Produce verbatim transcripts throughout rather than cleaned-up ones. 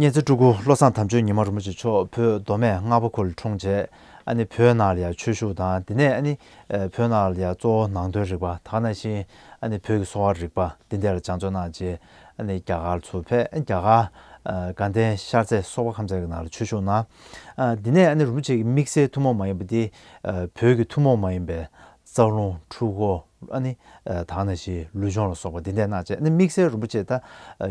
གཉན་ཚེ་སྤྲུལ་སྐུ་བློ་བཟང་དམ་ཆོས་ཉི་མ་རིན་པོ་ཆེ་མཆོག་བོད་མདོ་སྨད་རྔ་པ་ཁུལ་ལ་འཁྲུངས་རྗེས། ཨ་ནི་བོད་ནང་ལ་ཡང་ཆོས་ཞུགས་དང་། དེ་ནས་ཨ་ནི་ཨ་བོད་ནང་ལ་ཡང་གཙོ་བོ་ནང་དོན་རིག་པ། དེ་ག་ནང་བཞིན་ཨ་ནི་བོད་ཀྱི་གསོ་བ་རིག་པ་འདི་འདྲ་ལ་སྦྱང་བརྩོན་གནང་རྗེས། ཨ་ནི་རྒྱ་གར་ལ་ཚུར་ཕེབས། རྒྱ་གར་ཨ་དགའ་ལྡན་ཤར་རྩེ་སོག་པོ་ཁམས་ཚན་གྱི་ནང་ལ་ཆོས་ཞུགས་གནང་། ཨ་དེ་ནས་ཨ་ནི་རིན་པོ་ཆེ་གི་དམིགས་བསལ་ཐུན་མོང་མ་ཡིན་པ་འདི། ཨ་བོད་ཀྱི་ཐུན་མོང་མ་ཡིན་པའི་རྩ་རླུང་འཁྲུལ་འཁོར། ཨ་ནི་ཨ་དེ་ག་ནང་བཞིན་ལུས་སྦྱོང་ལ་སོགས་པ་འདི་འདྲ་གནང་རྗེས། ཨ་ནི་དམིགས་བསལ་རིན་པོ་ཆེ་ད་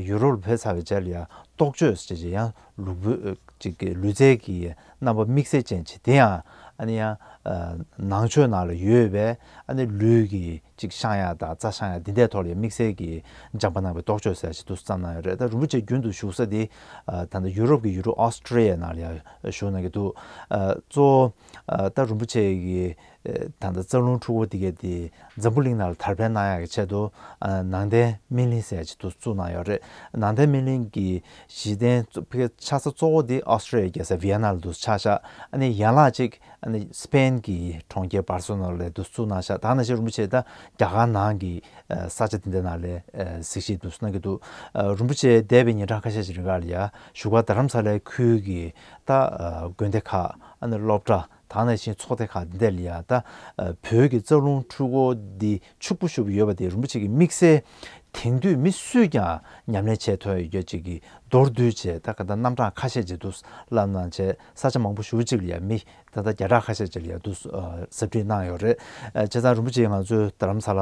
ཡུ་རོབ་ལ་ཕེབས་ཚར་བའི་རྗེས་ལ་ཡང་རྟོག་དཔྱོད་ཟེར་བྱས་ཡང་ལུས་པོ་ཅིག་གི་ལུས་རྩལ་གྱི་རྣམ་པ་དམིགས་བསལ་ཅན་ཅིག། དེ་ཡང་ཨ་ནི་ཡང་ཨ་ནང་ཆོས་ནང་ལ་ཡོད་པའི་ཨ་ནི་ལུས་ཀྱི་ཅིག་བཤང་ཡག་དང་རྩ་བཤང་ཡག་འདི་འདྲའི་ཐོག་ལ་ཡང་དམིགས་བསལ་གྱི་སྦྱངས་པ་གནང་བའི་རྟོག་དཔྱོད་ཟེར་ཡག་ཅིག་འདུག་བརྩམས་གནང་ཡོད་རེད། ད་རིན་པོ་ཆེ་རྒྱུན་དུ་བཞུགས་ས་འདི་ཨ་ད་ལྟ་ཡུ་རོབ་ཀྱི་ཡུལ་གྲུ་ཨོ་སི་ཀྲི་ཡ་ནང་ལ་ཡང་བཞུགས་གནང་གི་འདུག་ཨ་གཙོ་བོ་ཨ་ད་རིན་པོ་ཆེ་གི་ཨ་ད་ལྟ་རྩ་རླུང་འཁྲུལ་འཁོར་འདི་གའི་དེ་འཛམ་བུ་གླིང་ནང་ལ་དར་སྤེལ་གནང་ཡག་གི་ཆེད་དུ། ཨ་ནང་བསྟན་སྨིན་གླིང་ཟེར་ཡག་ཅིག་འདུག་བཙུགས་གནང་ཡོད་རེད། ནང་བསྟན་སྨིན་གླིང་གི་གཞི་རྟེན་གཙོ་ཕ་གི་ཆགས་ས་གཙོ་བོ་འདི་ཨོ་སི་ཀྲི་ཡའི་རྒྱལ་ས་ཝི་ཡེ་ན་ལ་འདུག་ཆགས་ཤག་ཨ་ནི་ཡན་ལག་ཅིག་ཨ་ནི་སི་པེན་གྱི་གྲོང་ཁྱེར་བར་སེ་ལོ་ན་ལ་འདུག་བཙུགས་གནང་ཤག་ད་ག་ནང་བཞིན་རིན་པོ་ཆེ་ད་རྒྱ་གར་ནང་གི་ཨ་ས་ཆ་དེ་འདྲ་ནང་ལ་ཨ་གཟིགས་ཞིབ་འདུག་གནང་གི་འདུག་ཨ་རིན་པོ་ཆེ་འདས་པའི་ཉིན་གྲངས་ཁ་ཤས་ཤིག་རིང་ག་ལ་ཡ་བཞུགས་སྒར་རྡ་རམ་ས་ལའི་ཁུལ་གྱི་ད་ཨ་དགོན་སྡེ་ཁག་ཨ་ནི་སློབ་གྲྭ། དེ་ག་ནང་བཞིན་ཚོགས་སྡེ་ཁག་འདི་འདྲ་ལ་ཡ་ད་ཨ་བོད་ཀྱི་རྩ་རླུང་འཁྲུལ་འཁོར་འདི་ཕྱུག་པོ་ཞེ་པོ་ཡོད་པ་དེ་རིན་པོ་ཆེ་གི་དམིགས་བསལ་དེང་དུས་མི་སུས་ཀྱང་ཉམས་ལེན་བྱེད་ཐུབ་ཡག་ཅིག་གི་མདོར་བསྡུས་བྱས། ད་ག་ད་རྣམ་གྲངས་ཁ་ཤས་ཅིག་འདུག་བསླབ་གནང་བྱས། ས་ཆ་མང་པོ་ཞེ་པོ་ཅིག་ལ་ཡ་མི་ད་ལྟ་བརྒྱ་ཕྲག་ཁ་ཤས་ཅིག་ལ་ཡ་འདུག་ཨ་ཟབ་ཁྲིད་གནང་ཡོད་རེད། ཨ་བྱས་ཙང་རིན་པོ་ཆེ་ང་ཚོའི་རྡ་རམ་ས་ལ་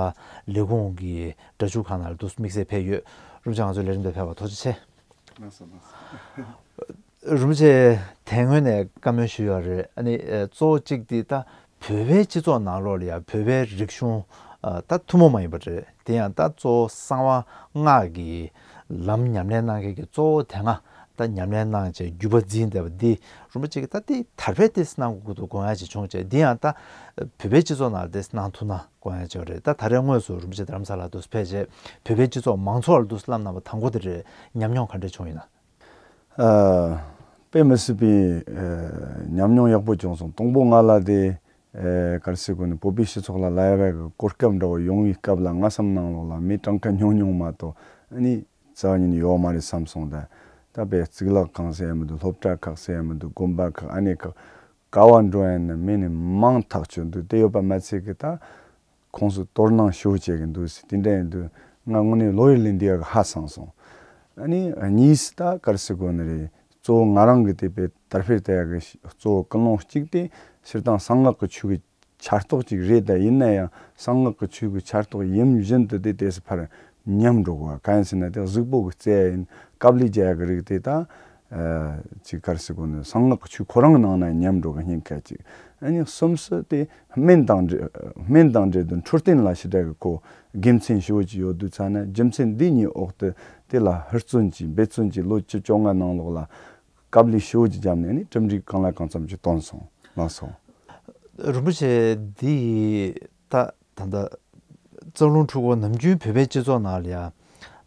ལས་ཁུངས་ཀྱི་སྒྲ་འཇུག་ཁང་ནང་ལ་འདུག་དམིགས་བསལ་ཕེབས་ཡོད། རིན་པོ་ཆེ་ང་ཚོའི་ལས་རིམ་དེ་ཕེབས་པར་ཐུགས་རྗེ་ཆེ། ལགས་སོ། ལགས་སོ། རིན་པོ་ཆེ་དེ་སྔོན་ནས་བཀའ་མོལ་ཞུས་ཡོད་རེད། ཨ་ནི་ཨ་གཙོ་བོ་གཅིག་དེ་ད་བོད་པའི་སྤྱི་ཚོགས་ནང་ལོགས་ལ་ཡང་བོད་པའི་རིག་གཞུང་ཨ་ད་ཐུན་མོང་མ་ཡིན་པ་རེད། དེ་ཡང་ད་གཙོ་བོ་གསང་བ་སྔགས་ཀྱི་ལམ་ཉམས་ལེན་གནང་མཁན་གྱི་གཙོ་བོ་དེ་སྔ་ད་ཉམས་ལེན་གནང་བྱས་བརྒྱུད་པ་འཛིན་བསྡད་པ་འདི་རིན་པོ་ཆེ་གིས་ད་དེ་དར་སྤེལ་ཏོག་ཙམ་གནང་དགོས་འདུག་དགོངས་ཡག་ཅིག་བྱུང་བྱས། འདི་ཡང་ད་བོད་པའི་སྤྱི་ཚོགས་ནང་ལ་ཏོག་ཙམ་གནང་ཐུབ་ན་དགོངས་ཡག་ཅིག་ཡོད་རེད། ད་ད་རེས་དངོས་སུ་རིན་པོ་ཆེ་རྡ་རམ་ས་ལ་ཏོག་ཙམ་ཕེབས་བྱས་བོད་པའི་སྤྱི་ཚོགས་མང་ཚོགས་ལ་ཏོག་ཙམ་བསླབ་གནང་བ་དང་པོ་དེ་རེད། ཉམས་མྱོང་ག་འདྲ་བྱུང་ཡོད་ན། ཨ། དཔེ་མི་སྲིད་པའི་ཨ་ཉམས་མྱོང་ཡག་པོ་བྱུང་སོང་། དང་པོ་ང་ལ་དེ་ཨ་ག་རེ་ཟེར་དགོས་ནི། བོད་པའི་སྤྱི་ཚོགས་ལ་ལབ་ཡག་གི་གོ་སྐབས་འདྲ་བོ་ཡོང་བའི་སྐབས་ལ་ང་བསམ་ནང་ལོགས་ལ་མི་གྲངས་ཀ་ཉུང་ཉུང་མ་གཏོགས་ཨ་ནི་རྩ་བ་ཉིད་ནས་ཡོད་མ་རེད་བསམ་སོང་། ད་ད་དཔེ་གཙུག་ལག་ཁང་ཟེར་ཡག་མི་འདུག་སློབ་གྲྭ་ཁག་ཟེར་ཡག་མི་འདུག་དགོན་པ་ཁག་ཨ་ནི་ཁག་ག་བ་འགྲོ་ཡིན་ན་མི་ནི་མང་ཐག་ཆོད་འདུག་དེ་ཡོད་པ་མ་ཚད་ཀྱི་ད་ཁོང་ཚོ་དོ་སྣང་ཞེ་པོ་བྱེད་ཀྱི་འདུག་ཟེར། དེ་འདྲ་ཡིན་དུས་ང་དངོས་གནས་བློ་ཡུལ་ལས་འདས་ཡག་གི་ཧ་སངས་སོང་། ཨ་ནི་གཉིས་སུ་ད་ག་རེ་ཟེར་དགོས་ནི་རེད། གཙོ་བོ་ང་རང་གི་དེ་དཔེ་དར་སྤེལ་བཏང་ཡག་གི་གཙོ་བོ་ཀུན་སློང་གཅིག་དེ་སྤྱིར་བཏང་གསང་སྔགས་ཀྱི་ཆོས་ཀྱི་ཆར་གཏོགས་ཅིག་རེད། ད་ཡིན་ན་ཡང་གསང་སྔགས་ཀྱི་ཆོས་ཀྱི་ཆར་གཏོགས་ཡིན་བཞིན་དུ་དེ་དེ་སུ་ཕར་ཉམས་འགྲོ་དགོས། གང་ཡིན་ཟེར་ན་དེ་གཟུགས་པོ་གི་རྩལ་ཡིན། དཀའ་ལས་རྒྱག་ཡག་གི་རིགས་དེ་ད་ཨ་ཅིག་ག་རེ་ཟེར་དགོས་ནི། གསང་སྔགས་ཀྱི་ཆོས་ཁོ་རང་གི་ནང་ན་ཉམས་འགྲོ་གི་སྙིང་ཁ་ཅིག་ཨ་ནི་གསུམ་སུ་དེ་སྨན་དང་འབྲེལ། སྨན་དང་འབྲེལ་དུ་འཕྲོད་བསྟེན་ལ་ཞེ་དྲག་གི་ཁོ་དགེ་མཚན་ཞེ་པོ་ཅིག་ཡོད་དུས་ཙ་ན་རྒྱུ་མཚན་འདི་གཉིས་འོག་ཏུ་དེ་ལ་ཧུར་བརྩོན་གྱིས་འབད་བརྩོན་གྱིས་ལོ་བཅུ་བཅོ་ལྔ་ནང་ལོགས་ལ་དཀའ་ལས་ཞེ་པོ་ཅིག་བརྒྱབ་ནས་ནི་གྲུབ་འབྲས་གང་ལ་གང་འཚམ་ཅིག་བཏོན་སོང་། ལགས་སོ། རིན་པོ་ཆེ་འདི་ད་ད་ལྟ་རྩ་རླུང་འཁྲུལ་འཁོར་ནམ་རྒྱུན་བོད་པའི་སྤྱི་ཚོགས་ནང་ལ་ཡང་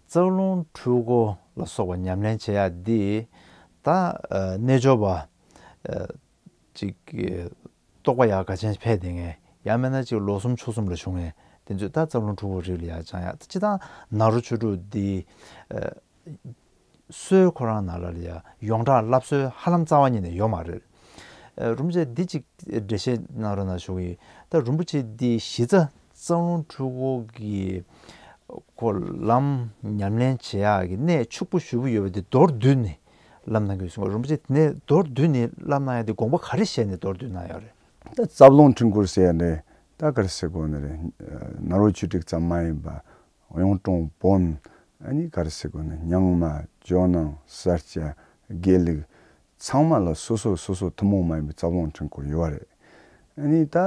རྩ་རླུང་འཁྲུལ་འཁོར་ལ་སོགས་པ་ཉམས་ལེན་བྱེད་ཡག་འདི་ད་ཨ་རྣལ་འབྱོར་པ་ཨ་ཅིག་གི་རྟོགས་པ་ཡག་ག་ཅན་ཕེབས་བསྡད་མཁན། ཡང་མིན་ན་ཅིག་ལོ་གསུམ་ཕྱོགས་གསུམ་ལ་བཞུགས་མཁན་དེ་ཚོས་ད་རྩ་རླུང་འཁྲུལ་འཁོར་རིགས་ལ་ཡང་སྦྱང་ཡག་སྤྱིར་བཏང་ནཱ་རོ་ཆོས་དྲུག་འདི་ཨ་སྲོལ་ཁོ་རང་ནང་ལ་ཡང་ཡོངས་གྲགས་བསླབ་སྲོལ་ཧ་ལམ་རྩ་བ་ཉིད་ནས་ཡོད་མ་རེད། ཨ་རིན་པོ་ཆེ་འདི་ཅིག་འགྲེལ་བཤད་གནང་རོགས་གནང་ཞུ་གི་ཡིན། ད་རིན་པོ་ཆེ་འདི་གཞི་རྩ་རྩ་རླུང་འཁྲུལ་འཁོར་གྱི་ཁོ་ལམ་ཉམས་ལེན་བྱེད་ཡག་གི་གནད་ཕྱུག་པོ་ཞེ་པོ་ཡོད་པ་འདི་མདོར་བསྡུས་ནས་བསླབ་གནང་གི་ཡོད་གསུངས། རིན་པོ་ཆེ་དེ་ནས་མདོར་བསྡུས་ནས་བསླབ་གནང་ཡག་དེ་དགོངས་པ་ག་རེ་བཞེས་ནས་མདོར་བསྡུས་གནང་ཡོད་རེད། ད་རྩ་རླུང་འཕྲུལ་འཁོར་ཟེར་ཡག་འདི་ད་ག་རེ་ཟེར་དགོས་ནི་རེད། ནཱ་རོ་ཆོས་དྲུག་ཙམ་མ་ཡིན་པ་གཡུང་དྲུང་བོན། ཨ་ནི་ག་རེ་ཟེར་དགོས་ནི། རྙིང་མ། ཇོ་ནང་། ས་སྐྱ། དགེ་ལུགས། ཚང་མ་ལ་སོ་སོ་སོ་སོ་ཐུན་མོང་མ་ཡིན་པའི་རྩ་རླུང་འཕྲུལ་འཁོར་ཡོད་རེད། ཨ་ནི་ད་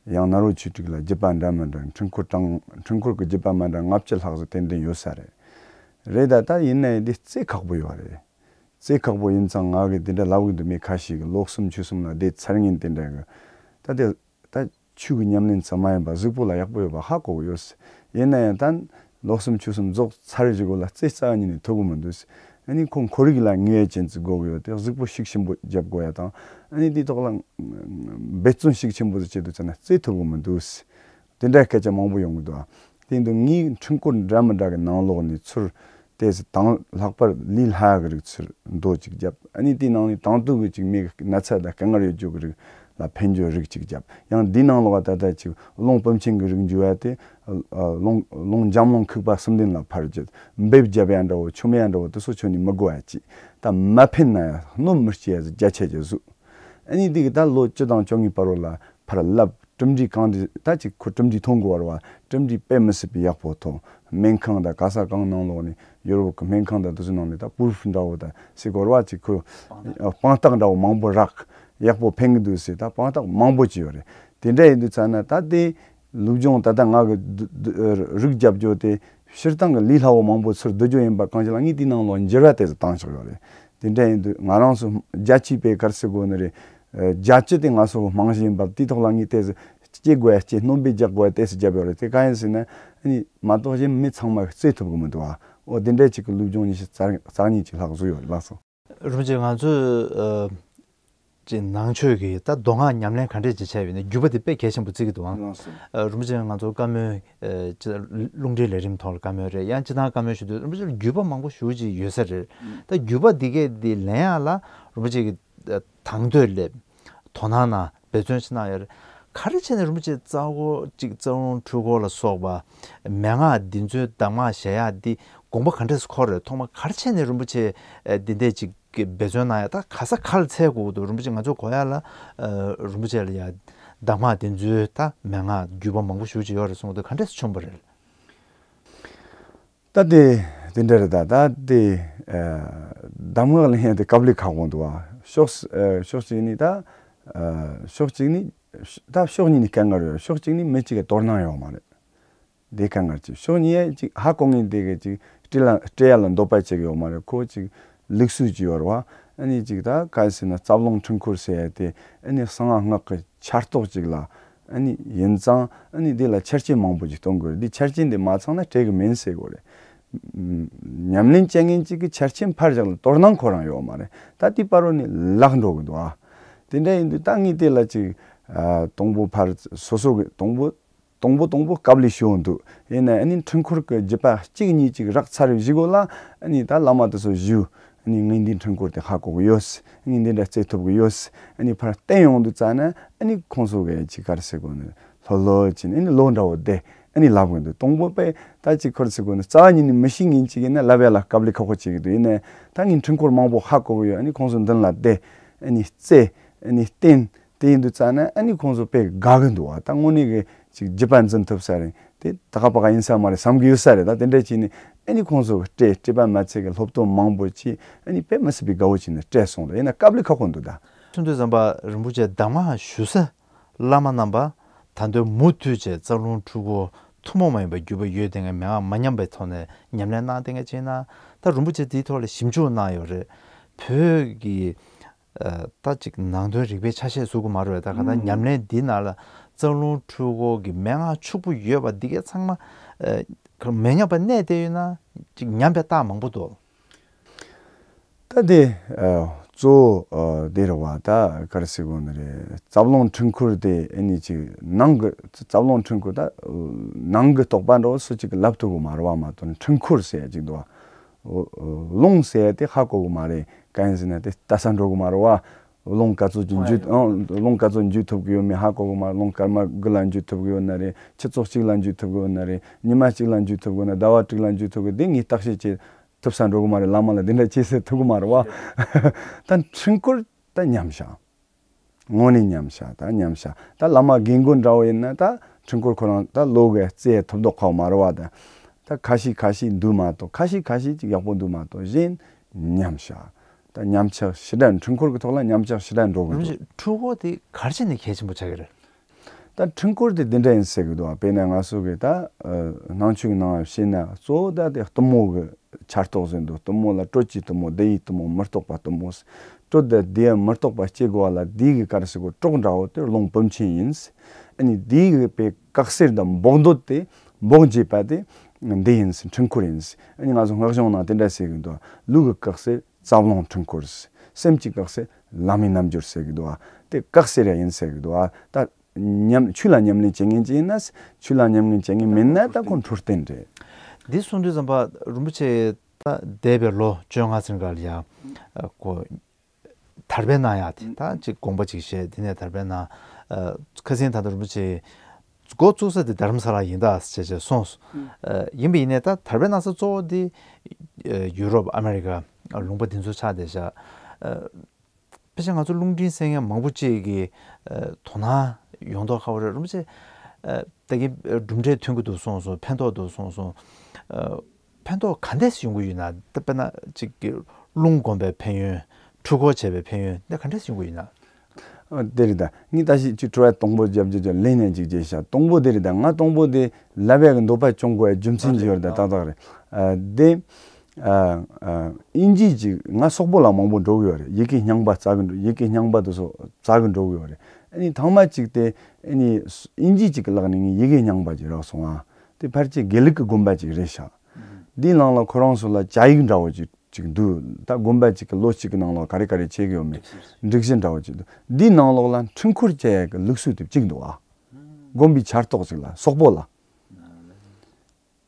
ཡང་ནཱ་རོ་ཆོས་དྲུག་ལ་བརྒྱུད་པ་འདྲ་མི་འདྲ་འཕྲུལ་འཁོར་གྲངས་འཕྲུལ་འཁོར་གྱི་བརྒྱུད་པ་མ་འདྲ་ལྔ་བཅུ་ལྷག་ཙམ་ཏན་ཏན་ཡོད་ས་རེད། རེད། ད་ད་ཡིན་ན་ཡང་འདི་རྩེ་ཁག་པོ་ཡོད་རེད། རྩེ་ཁག་པོ་ཡིན་ཙང་ང་གིས་འདི་འདྲ་ལབ་གི་འདུག་མི་ཁ་ཤས་ཀྱིས་ལོ་གསུམ་ཕྱོགས་གསུམ་ལ་བསྡད་ཚར་མཁན་དེ་འདྲ་གི་ད་དེ་ད་ཆོས་ཀྱི་ཉམས་ལེན་ཙམ་མ་ཡིན་པ་གཟུགས་པོ་ལ་ཡག་པོ་ཡོད་པ་ཧ་གོ་གི་ཡོད། ཡིན་ན་ཡང་ད་ལོ་གསུམ་ཕྱོགས་གསུམ་རྫོགས་ཚར་རྗེས་གོ་ལ་རྩེ་རྩ་བ་ཉིད་ནས་ཐུབ་གི་མི་འདུག་ཨ་ནི་ཁོ་ཁོར་ཡུག་ལ་ངེས་ཅན་ཅིག་དགོས་གི་ཡོད་དེ། གཟུགས་པོ་ཤུགས་ཆེན་པོ་རྒྱབ་དགོས་ཡ་དང་། ཨ་ནི་དེའི་ཐོག་ལ་འབད་བརྩོན་ཤུགས་ཆེན་པོ་ཟིག་བྱེད་དུས་ཙ་ན་རྩེ་ཐུབ་གི་མི་འདུག་དེ་འདྲ་སྐད་ཆ་མང་པོ་ཡོང་གི་འདུག་དེ་ཡིན་དུས་ངས་འཕྲུལ་འཁོར་འདྲ་མི་འདྲ་གི་ནང་ལོགས་ནས་ཚུར་ དེ་སི་དང་ལྷག་པར་ལུས་ལྷ་གི་རིགས་ཚུར་མདོ་གཅིག་བརྒྱབ། ཨ་ནི་དེའི་ནང་ནས་དང་དུ་གི་གཅིག་མི་གི་ན་ཚ་དང་དཀའ་ངལ་ཡོད་རྒྱུ་གི་རིགས་ལ་ཕན་རྒྱུ་རིགས་གཅིག་བརྒྱབ། ཡང་འདིའི་ནང་ལོགས་ད་ལྟ་གཅིག་རླུང་བུམ་ཆེན་གི་རིགས་འཇུ་བ་དེ། ཨ་རླུང་རླུང་འཇམ་རླུང་ཁུག་པ་གསུམ་ལྡན་ལ་ཕར་རྒྱུད། འབེབས་བརྒྱབ་ཡ་འདྲ་བོ་ཆོམ་ཡ་འདྲ་བོ་དེ་ཚོ་ཁྱོན་ནས་མི་དགོས་པ་ཅིག་ད་མ་ཕན་ན་ཡང་གནོད་མི་སྐྱེལ་ཡ་ཟིག་རྒྱ་ཆེ་རྒྱ་བཟོ། ཨ་ནི་འདི་གི་ད་ལོ་བཅུ་དང་བཅོ་ལྔའི་བར་རོ་ལ་ཕར་ལབ། གྲུབ་འབྲས་གང་འདི་ད་ཅིག་ཁོ་གྲུབ་འབྲས་ཐོན་དགོས་བར་བ། གྲུབ་འབྲས་དཔེ་མི་སྲིད་པའི་ཡག་པོ་ཐོན། སྨན་ཁང་དང་ག་ས་གང་ནང་ལོགས་ནས་ཡོ་རོབ་ཀྱི་སྨན་ཁང་དང་དེ་ཚོའི་ནང་ནས་ད་པུར་ཕུ་འདྲ་བོ་དང་སི་གོར་བ་ཅིག་ཁོ་དཔང་རྟགས་འདྲ་བོ་མང་པོ་རག། ཡག་པོ་ཕན་གི་འདུག་ཟེར། ད་དཔང་རྟགས་མང་པོ་ཅིག་ཡོད་རེད། དེ་འདྲ་ཡིན་དུས་ཙ་ན་ད་དེ་སློབ་སྦྱོང་ད་ལྟ་ང་གི་རིགས་རྒྱབ་རྒྱུ་དེ་སྤྱིར་བཏང་གི་ལས་སླ་བོ་མང་པོ་ཚུར་བསྡུ་རྒྱུ་ཡིན་པ་གང་ཅི་ལ་ངས་དེའི་ནང་ལོགས་འགྱུར་བ་དེ་ཚོ་བཏང་ཆོག་ཡོད་རེད། དེ་འདྲ་ཡིན་དུས་ང་རང་ཚོ་རྒྱ་ཆེའི་པའི་གར་སི་གོ་ནི་རེད། རྒྱ་སྤྱི་དེ་ང་ཚོ་རྨང་གཞི་ཡིན་པ་དེའི་ཐོག་ལ་ངས་དེ་ཚོ་སྐྱེ་དགོས་ཡ་སྐྱེ། སྣོན་པའི་རྒྱག་དགོས་ཡ་དེ་ཚོ་རྒྱབ་ཡོད་རེད། དེ་གང་ཡིན་ཟེར་ན་ཨ་ནི་མ་གཏོགས་གཞན་མི་ཚང་མ་བརྩི་ཐུབ་གི་མི་འདུག་ཨ། འོ་དེ་འདྲ་ཅིག་གི་སློབ་སྦྱོང་ཉི་ཤུ་རྩ་གཉིས་ཅིག་ལྷག་བཟོ་ཡོད་རེད་ལགས་སོ། རིན་པོ་ཆེ་ང་ཚོས་ཨ་ཅིག་ནང་ཆོས་ཀྱི་ད་མདོ་སྔགས་ཉམས་ལེན་ག་འདྲས་ཅིག་བྱས་ཡོད་ན་རྒྱུད་པ་དེ་དཔེ་གལ་ཆེན་པོ་བརྩི་གི་འདུག་ཨང་། ལགས་སོ། ཨ་རིན་པོ་ཆེ་ང་ཚོ་བཀའ་མོལ་ཨ་ཅིག་རླུང་འཕྲིན་ལས་རིམ་ཐོག་ལ་བཀའ་མོལ་རེད། ཡང་སྤྱི་བཏང་བཀའ་མོལ་ཞུ་དུས་རིན་པོ་ཆེ་ལ་རྒྱུད་པ་མང་པོ་ཞེ་པོ་ཅིག་ཡོད་ས་རེད། ད་རྒྱུད་པ་འདི་གས་འདི་ལེན་ཡག་ལ་རིན་པོ་ཆེ་གི་ཨ་དང་དོད་སླེབས། དོ་སྣང་གནང་། འབད་བརྩོན་ཅིག་གནང་ཡོད་རེད། ག་རེ་བྱས་ནས་རིན་པོ་ཆེ་རྩ་བོ་གཅིག་རྩ་རླུང་འཁྲུལ་འཁོར་ལ་སོགས་པ་མན་ངག་འདི་ཚོའི་གདམས་ངག་བཞེས་ཡག་འདི་དགོངས་པ་ག་འདྲས་འཁོར་རེད། ཐོག་མ་ག་རེ་བྱས་ནས་རིན་པོ་ཆེ་ཨ་འདི་འདྲས་ཅིག་གི་འབད་བརྩོན་གནང་ཡག་ད་ག་ས་ག་ལ་འཚོལ་དགོས་འདུག་རིན་པོ་ཆེ་ང་ཚོ་གོ་ཡག་ལ་ཨ་རིན་པོ་ཆེ་ལ་ཡ་གདམས་ངག་འདི་ཚོའི་ད་མན་ངག་བརྒྱུད་པ་མང་པོ་ཞེ་པོ་ཅིག་ཡོད་རེད་གསུངས་འདུག་ག་འདྲས་བྱུང་བ་རེད། ད་དེ་དེ་འདྲ་རེད། ད་ད་དེ་ཨ་གདམས་ངག་ལེན་ཡ་དེ་དཀའ་ལས་ཁག་པོ་འདུག་ཨ། ཕྱོགས་ཨ་ཕྱོགས་གཅིག་ནས་ད་ཨ་ཕྱོགས་གཅིག་ནས་ད་ཕྱོགས་གཉིས་ནས་དཀའ་ངལ་ཡོད། ཕྱོགས་གཅིག་ནས་མི་གཅིག་གི་དོ་སྣང་ཡོད་མ་རེད། དེ་དཀའ་ངལ་གཅིག་ཕྱོགས་གཉིས་ཡ་གཅིག་ཧ་གོ་ངེས་དེ་གི་གཅིག་སྤྲེལ་ལ་སྤྲེལ་ཡ་ལ་འདོད་པ་བྱེད་གི་ཡོད་མ་རེད། ཁོ་གཅིག་ལུགས་སྲོལ་གྱི་ཡོད་རེད་བ། ཨ་ནི་གཅིག་ད་ག་རེ་ཟེར་ན་རྩ་རླུང་འཕྲུལ་འཁོར་ཟེར་ཡ་དེ་ཨ་ནི་གསང་སྔགས་ཀྱི་ཆ་རྟོགས་གཅིག་ལ་ཨ་ནི་ཡིན་ཙང་ཨ་ནི་དེ་ལ་ཆ་རྐྱེན་མང་པོ་ཅིག་གཏོང་དགོས་རེད། འདི་ཆ་རྐྱེན་དེ་མ་ཚང་ན་སྤྲད་གི་མིན་ཟེར་དགོས་རེད། ཉམས་ལེན་བྱེད་མཁན་གཅིག་གི་ཆ་རྐྱེན་ཕར་བཞག་ལ་དོ་སྣང་ཁོ་རང་ཡོད་མ་རེད། ད་དེའི་བར་རོ་ནས་ལག་འགྲོ་གི་འདུག་ཨ། དེ་འདྲ་ཡིན་དུས་ད་ངས་དེ་ལ་ཅིག་ཨ་དང་པོ་ཕར་སོ་སོ་གི་དང་པོ་དང་པོ་དང་པོ་དཀའ་ལས་ཞུ་འདུག་ཡིན་ན་ཨ་ནི་འཕྲུལ་འཁོར་གྱི་རྒྱུད་པ་གཅིག་གཉིས་ཅིག་རག་ཚར་བའི་གཞུག་གུ་ལ་ཨ་ནི་ད་བླ་མ་དེ་ཚོ་ཞུ། ཨ་ནི་ངས་འདི་འཕྲུལ་འཁོར་དེ་ཧ་གོ་གི་ཡོད། ཨ་ནི་འདི་འདྲ་རྩེ་ཐུབ་གི་ཡོད། ཨ་ནི་ཕར་བསྟན་ཡོང་དུས་ཙ་ན་ཨ་ནི་ཁོང་ཚོ་གི་ཅིག་ག་རེ་ཟེར་དགོས་ནི་ལྷོད་ལྷོད་ཅིག་ཨ་ནི་ལོ་འདྲ་བོ་བསྡད་ཨ་ནི་ལབ་གི་འདུག་དང་པོ་པས་ད་ཅིག་ཁོར་ཟེར་དགོས་ནི་རྩ་བ་ཉིད་ནས་མི་ཤེས་མཁན་ཅིག་ཡིན་ན་ལབ་ཡ་ལ་དཀའ་ལས་ཁག་པོ་བྱེད་གི་འདུག་ཡིན་ན་ད་ངས་འཕྲུལ་འཁོར་མང་པོ་ཧ་གོ་གི་ཡོད། ཨ་ནི་ཁོང་ཚོ་མདུན་ལ་བསྡད་ཨ་ནི་རྩེ་ཨ་ནི་བསྟན། དེ་ཡིན་དུས་ཙ་ན་ཨ་ནི་ཁོང་ཚོ་དཔེ་དགའ་གི་འདུག་བ། ད་དངོས་གནས་གི་ཅིག་རྒྱུད་པ་འཛིན་ཐུབ་ས་རེད། དེ་ད་ག་པ་ག་ཡིན་ས་མ་རེད་བསམ་གི་ཡོད་ས་རེད། ད་དེ་འདྲ་བྱས་ནས་ཨ་ནི་ཁོང་ཚོ་གི་སྤྲད་སྤྲད་པ་མ་ཚད་གི་སློབ་སྟོན་མང་པོ་བྱས་ཨ་ནི་དཔེ་མི་སྲིད་པའི་དགའ་བོ་བྱས་ནས་སྤྲད་སོང་རེད། ཡིན་ན་དཀའ་ལས་ཁག་པོ་འདུག་ད། ཚུན་དུ་ཙམ་པ་རིན་པོ་ཆེ་གདམས་ངག་ཞུ་ས་བླ་མ་རྣམ་པ་ད་དུང་མུ་མཐུད་བྱས་རྩ་རླུང་འཕྲུལ་འཁོར་ཐུན་མོང་མ་ཡིན་པ་བརྒྱུད་པ་ཡོད་དེ་ངས་མན་ངག་མ་ཉམས་པའི་ཐོག་ནས་ཉམས་ལེན་གནང་བསྡད་མཁན་ཅིག་ཡིན་ན། ད་རིན་པོ་ཆེ་དེའི་ཐོག་ལ་ཞིབ་འཇུག་གནང་ཡོད་རེད། བོད་ཀྱི་ཨ་ད་ཅིག་ནང་དོན་རིག་པའི་ཆ་ཤས་བཟོ་གི་མ་རེད་པས། ད་ག་ད་ཉམས་ལེན་འདི་ནང་ལ་རྩ་རླུང་འཕྲུལ་འཁོར་གྱི་མན་ངག་ཕྱུག་པོ་ཡོད་པ་འདི་གས་ཚང་མ་ཨ་མེད་མཉམ་པ་གནས་བསྡད་ཡོད་ན་ཅིག་ཉམས་པའི་རྟགས་མང་པོ་འདུག་ད་དེ་ཨ་གཙོ་བོ་ཨ་དེ་རེད་བ། ད་ག་རེ་ཟེར་དགོས་ནི་རེད། རྩ་རླུང་འཕྲུལ་འཁོར་དེ་ཨ་ནི་ཅིག་ནང་གི་རྩ་རླུང་འཕྲུལ་འཁོར་ད་ནང་གི་རྟོགས་པ་འདྲ་བོ་སུ་གཅིག་གིས་ལབ་ཐུབ་གི་མ་རེད་བ། མ་གཏོགས་འཕྲུལ་འཁོར་ཟེར་ཡ་ཅིག་འདུག་བ། རླུང་ཟེར་ཡ་དེ་ཧ་གོ་གི་མ་རེད། གང་ཡིན་ཟེར་ན་དེ་ལྟ་ས་འགྲོ་གི་མ་རེད་བ། རླུང་ག་ཚོད་ཅིག་འཇུ་ཨང་རླུང་ག་ཚོད་འཇུ་ཐུབ་གི་ཡོད་མེད་ཧ་གོ་གི་མ་རེད། རླུང་སྐར་མ་དགུ་ལ་འཇུ་ཐུབ་གི་ཡོད་ན་རེད། ཆུ་ཚོད་གཅིག་ལ་འཇུ་ཐུབ་གི་ཡོད་ན་རེད། ཉི་མ་གཅིག་ལ་འཇུ་ཐུབ་གི་ཡོད་ན་ཟླ་བ་དྲུག་ལ་འཇུ་ཐུབ་གི་དེ་ངས་བརྟག་དཔྱད་བྱེད་ཐུབ་ས་འགྲོ་གི་མ་རེད། བླ་མ་ལ་འདི་འདྲ་བྱེད་ཟེར་ཐུབ་གི་མ་རེད་བ། ད་འཕྲུལ་འཁོར་ད་ཉམས་ཤག་དངོས་གནས་ཉམས་ཤག་ད་ཉམས་ཤག་ད་བླ་མ་རྒན་རྒོན་འདྲ་བོ་ཡིན་ན་ད་འཕྲུལ་འཁོར་ཁོ་རང་ད་ལོ་གི་རྩེ་ཐུབ་མདོག་ཁ་པོ་མ་རེད་བ། ད་ད་ཁ་ཤས་ཁ་ཤས་འདུག་མ་གཏོགས་ཁ་ཤས་ཁ་ཤས་ཅིག་ཡག་པོ་འདུག་མ་གཏོགས་གཞན་ཉམས་ཤག་ད་ཉམས་ཆག་ཞེ་དྲག་འཕྲུལ་འཁོར་གི་ཐོག་ལ་ཉམས་ཆག་ཞེ་དྲག་འགྲོ་གི་འདུག་འཕྲུལ་འཁོར་དེ་ག་རེ་བྱས་ནས་གལ་ཆེན་པོ་ཆགས་ཀྱི་རེད། ད་འཕྲུལ་འཁོར་དེ་འདི་འདྲ་ཡིན་ཟེར་གི་འདུག་བ། དཔེར་ན་ང་ཚོ་གི་ད་ཨ་ནང་ཆོས་ནང་བཤད་ན་གཙོ་བོ་ད་དེ་གཏུམ་མོ་གི་ཆར་གཏོགས་ཟེར་འདུག་གཏུམ་མོ་ལ་དྲོད་ཀྱི་གཏུམ་མོ་བདེ་བའི་གཏུམ་མོ་མི་རྟག་པ་གཏུམ་མོ་ཟེར། དྲོད་དང་བདེ་བ་མི་རྟག་པ་སྐྱེ་དགོས་པ་ལ་དེ་གི་ག་རེ་ཟེར་དགོས་གྲོགས་འདྲ་བོ་དེ་རླུང་བུམ་ཆེན་ཡིན། ཨ་ནི་དེ་གི་དཔེ་དཀག་གསེར་དང་འབོག་འདོད་དེ་འབོག་འབྱེད་པ་དེ་འདི་ཡིན་ཟེར། འཕྲུལ་འཁོར་ཡིན་ཟེར། ཨ་ནི་ང་ཚོ་སྔགས་གཞུང་ནང་དེ་འདྲ་ཟེར་གི་འདུག་ལུས་ཀྱི་དཀག་གསེར་རྩ་རླུང་འཕྲུལ་འཁོར་ཟེར། སེམས་ཀྱི་དཀག་གསེར་བླ་མའི་རྣལ་འབྱོར་ཟེར་གི་འདུག་བ། དེ་དཀག་གསེར་ཡ་ཡིན་ཟེར་གི་འདུག་བ། ད་ཉམས་ཆོས་ལ་ཉམས་ལེན་བྱེད་མཁན་ཅིག་ཡིན་ན་ཆོས་ལ་ཉམས་ལེན་བྱེད་མཁན་མིན་ན་ད་ཁོ་འཕྲོད་བསྟེན་རེད། འདི་གསུང་དུས་ཙམ་པ་རིན་པོ་ཆེ་ འདས་པའི་ལོ་བཅོ་ལྔ་ཚུན་ཁ་ལ་ཡང་ཨ་ཁོ་དར་སྤེལ་གནང་ཡག་དེ་ད་ཅིག་དགོངས་པ་ཅིག་བཞེས། དེ་ནས་དར་སྤེལ་གནང་། ཨ་ཁ་སང་ད་ལྟ་རིན་པོ་ཆེ་འགོ་བཙུགས་ས་དེ་རྡ་རམ་ས་ལ་ཡིན་ད་ཟེར་བྱས་གསུངས་སོང་། ཨ་ཡིན་པ་ཡིན་ནའི་ད་དར་སྤེལ་གནང་ས་གཙོ་བོ་དེ་ཨ་ཡུ་རོབ་ཨ་མེ་རི་ཀ་ལུང་པ་འདི་ཚོ་ཆགས་བསྡད་ཤག་ཨ་དཔེ་ཆ་ང་ཚོ་རླུང་འཕྲིན་གསན་མཁན་མང་པོ་ཅིག་གིས་ཨ་དོ་སྣང་ཡོང་མདོག་ཁ་པོ་རེད། རིན་པོ་ཆེ་ཨ་ད་གིན་གྲུབ་འབྲས་ཐོན་གྱི་འདུག་གསུངས་སོང་། ཕན་ཐོགས་འདུག་གསུངས་སོང་། ཨ་ཕན་ཐོགས་ག་འདྲས་ཡོང་གི་ཡོད་ན། ད་དཔེར་ན་ཅིག་གི་རླུང་སྒོམ་པའི་ཕན་ཡོན། འཕྲུལ་འཁོར་བྱས་པའི་ཕན་ཡོན་དེ་ག་འདྲས་ཡོང་གི་ཡོད་ན། ཨ་དེ་རེད་ད། ངས་ད་ཞིག་ཅིག་དྲི་བ་དང་པོ་རྒྱབ་རྒྱབ་རྒྱབ་ལན་ནས་ཅིག་བརྗེད་ཤག་དང་པོ་དེ་རེད་ད། ང་དང་པོ་དེ་ལབ་ཡག་གི་འདོད་པ་བྱུང་དགོས་ཡ་རྒྱུ་མཚན་ཅིག་ཡོད་རེད་ད། ཏག་ཏག་རེད། ཨ་དེ་ཨ་ཨ་དབྱིན་ཇི་ཅིག་ང་སོག་པོ་ལ་མང་པོ་འགྲོ་གི་ཡོད་རེད། ཡི་གེ་རྙིང་པ་བཙལ་གི་འགྲོ། ཡི་གེ་རྙིང་པ་དེ་ཚོ་བཙལ་གི་འགྲོ་གི་ཡོད་རེད། ཨ་ནི་ཐེངས་མ་ཅིག་དེ་ཨ་ནི་དབྱིན་ཇི་ཅིག་གི་ལག་ནས་ངས་ཡི་གེ་རྙིང་པ་ཅིག་རག་སོང་ཨ། དེ་ཕལ་ཆེར་དགེ་ལུགས་ཀྱི་དགོན་པ་ཅིག་རེད་ཤག་འདིའི་ནང་ལ་ཁོ་རང་ཚོ་ལ་བཅའ་ཡིག་འདྲ་བོ་ཅིག་ཅིག་འདུག་ད་དགོན་པ་ཅིག་གི་ལོ་གཅིག་གི་ནང་ལོགས་ག་རེ་ག་རེ་བྱེད་ཀྱི་ཡོད་མེད་སྒྲིག་གཞི་འདྲ་བོ་ཅིག་འདུག་འདིའི་ནང་ལོགས་ལ་འཕྲུལ་འཁོར་སྐྱེལ་ཡག་གི་ལུགས་སྲོལ་དེ་གཅིག་འདུག་ཨ། དགོན་པའི་ཆར་གཏོགས་ཅིག་ལ་སོག་པོ་ལ།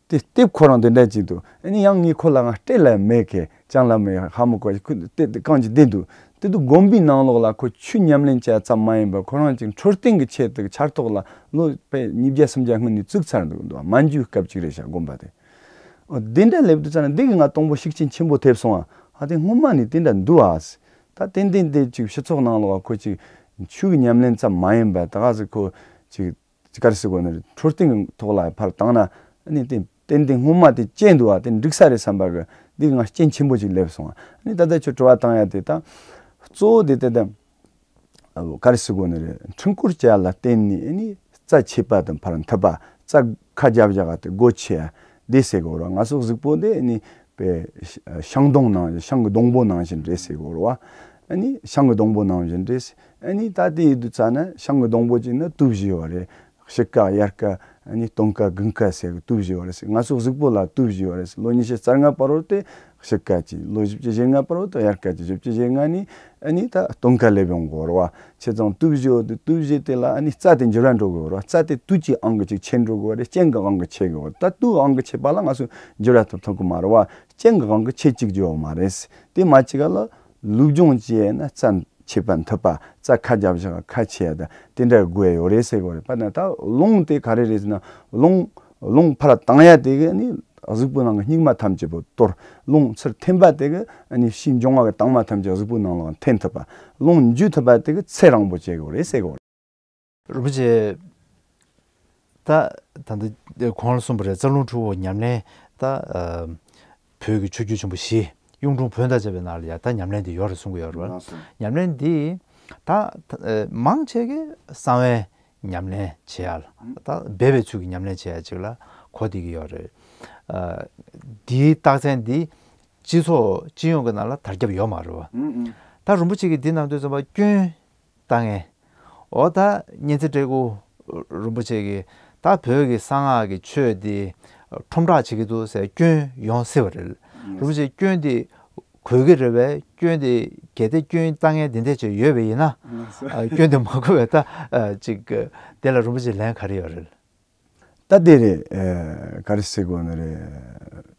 དེ་ལྟེབ་ཁོ་རང་དེ་འདྲ་ཅིག་འདུག་ཨ་ནི་ཡང་ངས་ཁོ་ལ་ང་སྤྲད་ལ་མེད་ཁེ་ཅང་ལ་མེད་ཧ་མི་གོ་ཁོ་དེ་དེ་གང་ཅིག་བསྡད་འདུག་དེ་དུས་དགོན་པའི་ནང་ལོགས་ལ་ཁོ་ཆོས་ཉམས་ལེན་བྱས་ཙམ་མ་ཡིན་པར་ཁོ་རང་ཅིག་འཕྲོད་བསྟེན་གྱི་ཆེད་དུ་ཆར་གཏོགས་ལ་ལོ་དཔེ་ཉིས་བརྒྱ་སུམ་བརྒྱ་སྔོན་ནས་བཙུགས་ཚར་འདུག་འདུག་མ་འཇུ་སྐབས་ཅིག་རེད་ཤག་དགོན་པ་དེ། འོ་དེ་འདྲ་སླེབས་དུས་ཙ་ན་འདི་གི་ང་དང་པོ་ཤུགས་རྐྱེན་ཆེན་པོ་ཐེབས་སོང་ཨ། ཨ་དེ་སྔོན་མ་ནས་དེ་འདྲ་འདུག་ཨ། ད་ཏན་ཏན་དེ་ཅིག་སྤྱི་ཚོགས་ནང་ལོགས་ཁོ་ཅིག་ཆོས་ཀྱི་ཉམས་ལེན་ཙམ་མ་ཡིན་པ་ད་ག་ཟེ་ཁོ་ཅིག་ཅིག་ག་རེ་ཟེར་དགོས་ནི་རེད། འཕྲོད་བསྟེན་གྱི་ཐོག་ལ་ཕར་བཏང་ན་ཨ་ནི་དེ་ཏན་ཏན་སྔོན་མ་དེ་སྐྱེས་འདུག་ཨ། དེ་འགྲིག་ས་རེད་བསམ་པ་གི་འདི་གི་ང་རྐྱེན་ཆེན་པོ་ཅིག་སླེབས་སོང་ཨ། ཨ་ནི་ད་ལྟ་ཁྱོད་དྲི་བ་བཏང་ཡ་དེ་ད་གཙོ་བོ་དེ་དེ་ད། ག་རེ་ཟེར་དགོས་ནི་རེད། འཕྲུལ་འཁོར་སྐྱེལ་ལ་བརྟེན་ནས་ཨ་ནི་རྩ་ཆད་པ་དང་ཕར་འཐབ་པ། རྩ་ཁ་རྒྱབ་བཞག་ག་དེ་སྒོ་ཕྱེ་ཡ་དེ་ཟེར་དགོས་རེད། ང་ཚོ་གཟུགས་པོ་དེ་ཨ་ནི་པའི་ཤ་ཤིང་སྡོང་ནང་ཤིང་གི་སྡོང་པོ་ནང་བཞིན་རེད་ཟེར་དགོས་རེད་བ། ཨ་ནི་ཤིང་གི་སྡོང་པོ་ནང་བཞིན་རེད། ཨ་ནི་ད་དེ་ཡིན་དུས་ཙ་ན་ཤིང་གི་སྡོང་པོ་གཅིག་ནི་དུས་བཞི་ཡོད་རེད། དཔྱིད་ཀ་དབྱར་ཀ་ཨ་ནི་སྟོན་ཀ་དགུན་ཀ་ཟེར་གི་དུས་བཞི་ཡོད་རེད་ཟེར། ང་ཚོ་གཟུགས་པོ་ལ་དུས་བཞི་ཡོད་རེད་ཟེར། ལོ་ཉི་ཤུ་རྩ་ལྔ་བར་དུ་དེ་དཔྱིད་ཀ་གཅིག་ལོ་བཞི་བཅུ་ཞེ་ལྔ་བར་དུ་དབྱར་ཀ་གཅིག་བཞི་བཅུ་ཞེ་ལྔ་ནི་ཨ་ནི་ད་སྟོན་ཀ་སླེབས་ཡོང་གི་ཡོད་རེད་བ། བྱས་ཙང་དུས་བཞི་ཡོད་དུས་དུས་བཞི་དེ་ལ་ཨ་ནི་རྩ་དེ་འགྱུར་བ་འགྲོ་གི་ཡོད་རེད་བ། རྩ་དེ་དུས་ཀྱི་ཨང་གི་གཅིག་ཆད་འགྲོ་གི་ཡོད་རེད། རྐྱེན་གི་ཨང་གི་ཆད་གི་ཡོད་རེད། ད་དུས་ཨང་གི་ཆད་པ་ལ་ང་ཚོ་འགྱུར་བ་ཐེབས་ཐུབ་གི་མ་རེད་བ། རྐྱེན་གི་ཨང་གི་ཆད་གཅིག་རྒྱུ་ཡོད་མ་རེད། དེ་མ་གཅིག་ག་ལ་ལུགས་སྦྱོང་བྱས་ན་རྩ་ཆད་པ་འཐབ་པ། རྩ་ཁ་རྒྱབ་བཞག་ཁ་ཕྱེ་ཡ་ད་དེ་འདྲ་དགོས་ཡོད་རེད་ཟེར་གོ་རེད། པ་ན་ད་རླུང་དེ་ག་རེ་རེད་ཟེར་ན་རླུང་རླུང་ཕར་བཏང་ཡ་དེ་གི་ནི་གཟུགས་པོ་ནང་གི་སྙིགས་མ་ཐམས་ཅད་པོ་གཏོར། རླུང་ཚུར་འཐེན་པ་དེ་གི་ནི་ཕྱིའི་འབྱུང་བ་གི་དྭངས་མ་ཐམས་ཅད་གཟུགས་པོ་ནང་ལ་འཐེན་ཐུབ་པ། རླུང་འཇུ་ཐུབ་པ་དེ་གི་ཚེ་རིང་པོ་བྱེད་དགོས་རེད་ཟེར་གོ་རེད། རིན་པོ་ཆེ། ད་ད་ལྟ་གོང་ལ་གསུངས་པ་རེད། རྩ་རླུང་འཕྲུལ་འཁོར་ཉམས་ལེན་ད་ཨ་བོད་ཀྱི་ཆོས་བརྒྱུད་ཆེན་པོ་བཞི་གཡུང་དྲུང་བོན་དང་བཅས་པའི་ནང་ལ་ཡ་ད་ཉམས་ལེན་དེ་ཡོད་རེད་གསུང་གི་ཡོད་རེད་བ། ལགས་སོ། ཉམས་ལེན་འདི་ད་ཨ་མང་ཆེ་གི་གསང་བའི་ཉམས་ལེན་བྱེད་ཡ་ལ་ད་སྦས་པའི་ཚུལ་གྱི་ཉམས་ལེན་བྱེད་ཡ་ཅིག་ལ་གོ་བསྡད་ཀྱི་ཡོད་རེད། ཨ་འདིའི་རྟགས་མཚན་འདི་སྤྱི་ཚོགས་སྤྱི་ཡོངས་ཀྱི་ནང་ལ་དར་ཁྱབ་ཡོད་མ་རེད་བ། ད་རིན་པོ་ཆེ་གིས་འདི་གནང་དུས་ཙམ་པ་སྐྱོན་ལྟ་མཁན། འོ་ད་མཉན་ཆེན་སྤྲུལ་སྐུ་རིན་པོ་ཆེ་གིས་ད་བོད་ཀྱི་གསང་སྔགས་ཀྱི་ཆོས་འདི་ཁྲོམ་བསྒྲགས་བྱེད་ཀྱི་འདུག་ཟེར་སྐྱོན་ཡོང་སྲིད་པ་རེད། རིན་པོ་ཆེ་སྐྱོན་འདི་གོ་གི་རེད་པས། སྐྱོན་འདི་གལ་ཏེ་སྐྱོན་ལྟ་མཁན་འདི་འདྲ་ཅིག་ཡོད་པ་ཡིན་ན་ཨ་སྐྱོན་འདི་མ་གོ་བས་ད་ཨ་ཅིག་དེ་ལ་རིན་པོ་ཆེ་ལན་ག་རེ་ཡོད་རེད། ད་དེ་རེད། ཨེ་ག་རེ་ཟེར་དགོས་ནི་རེད།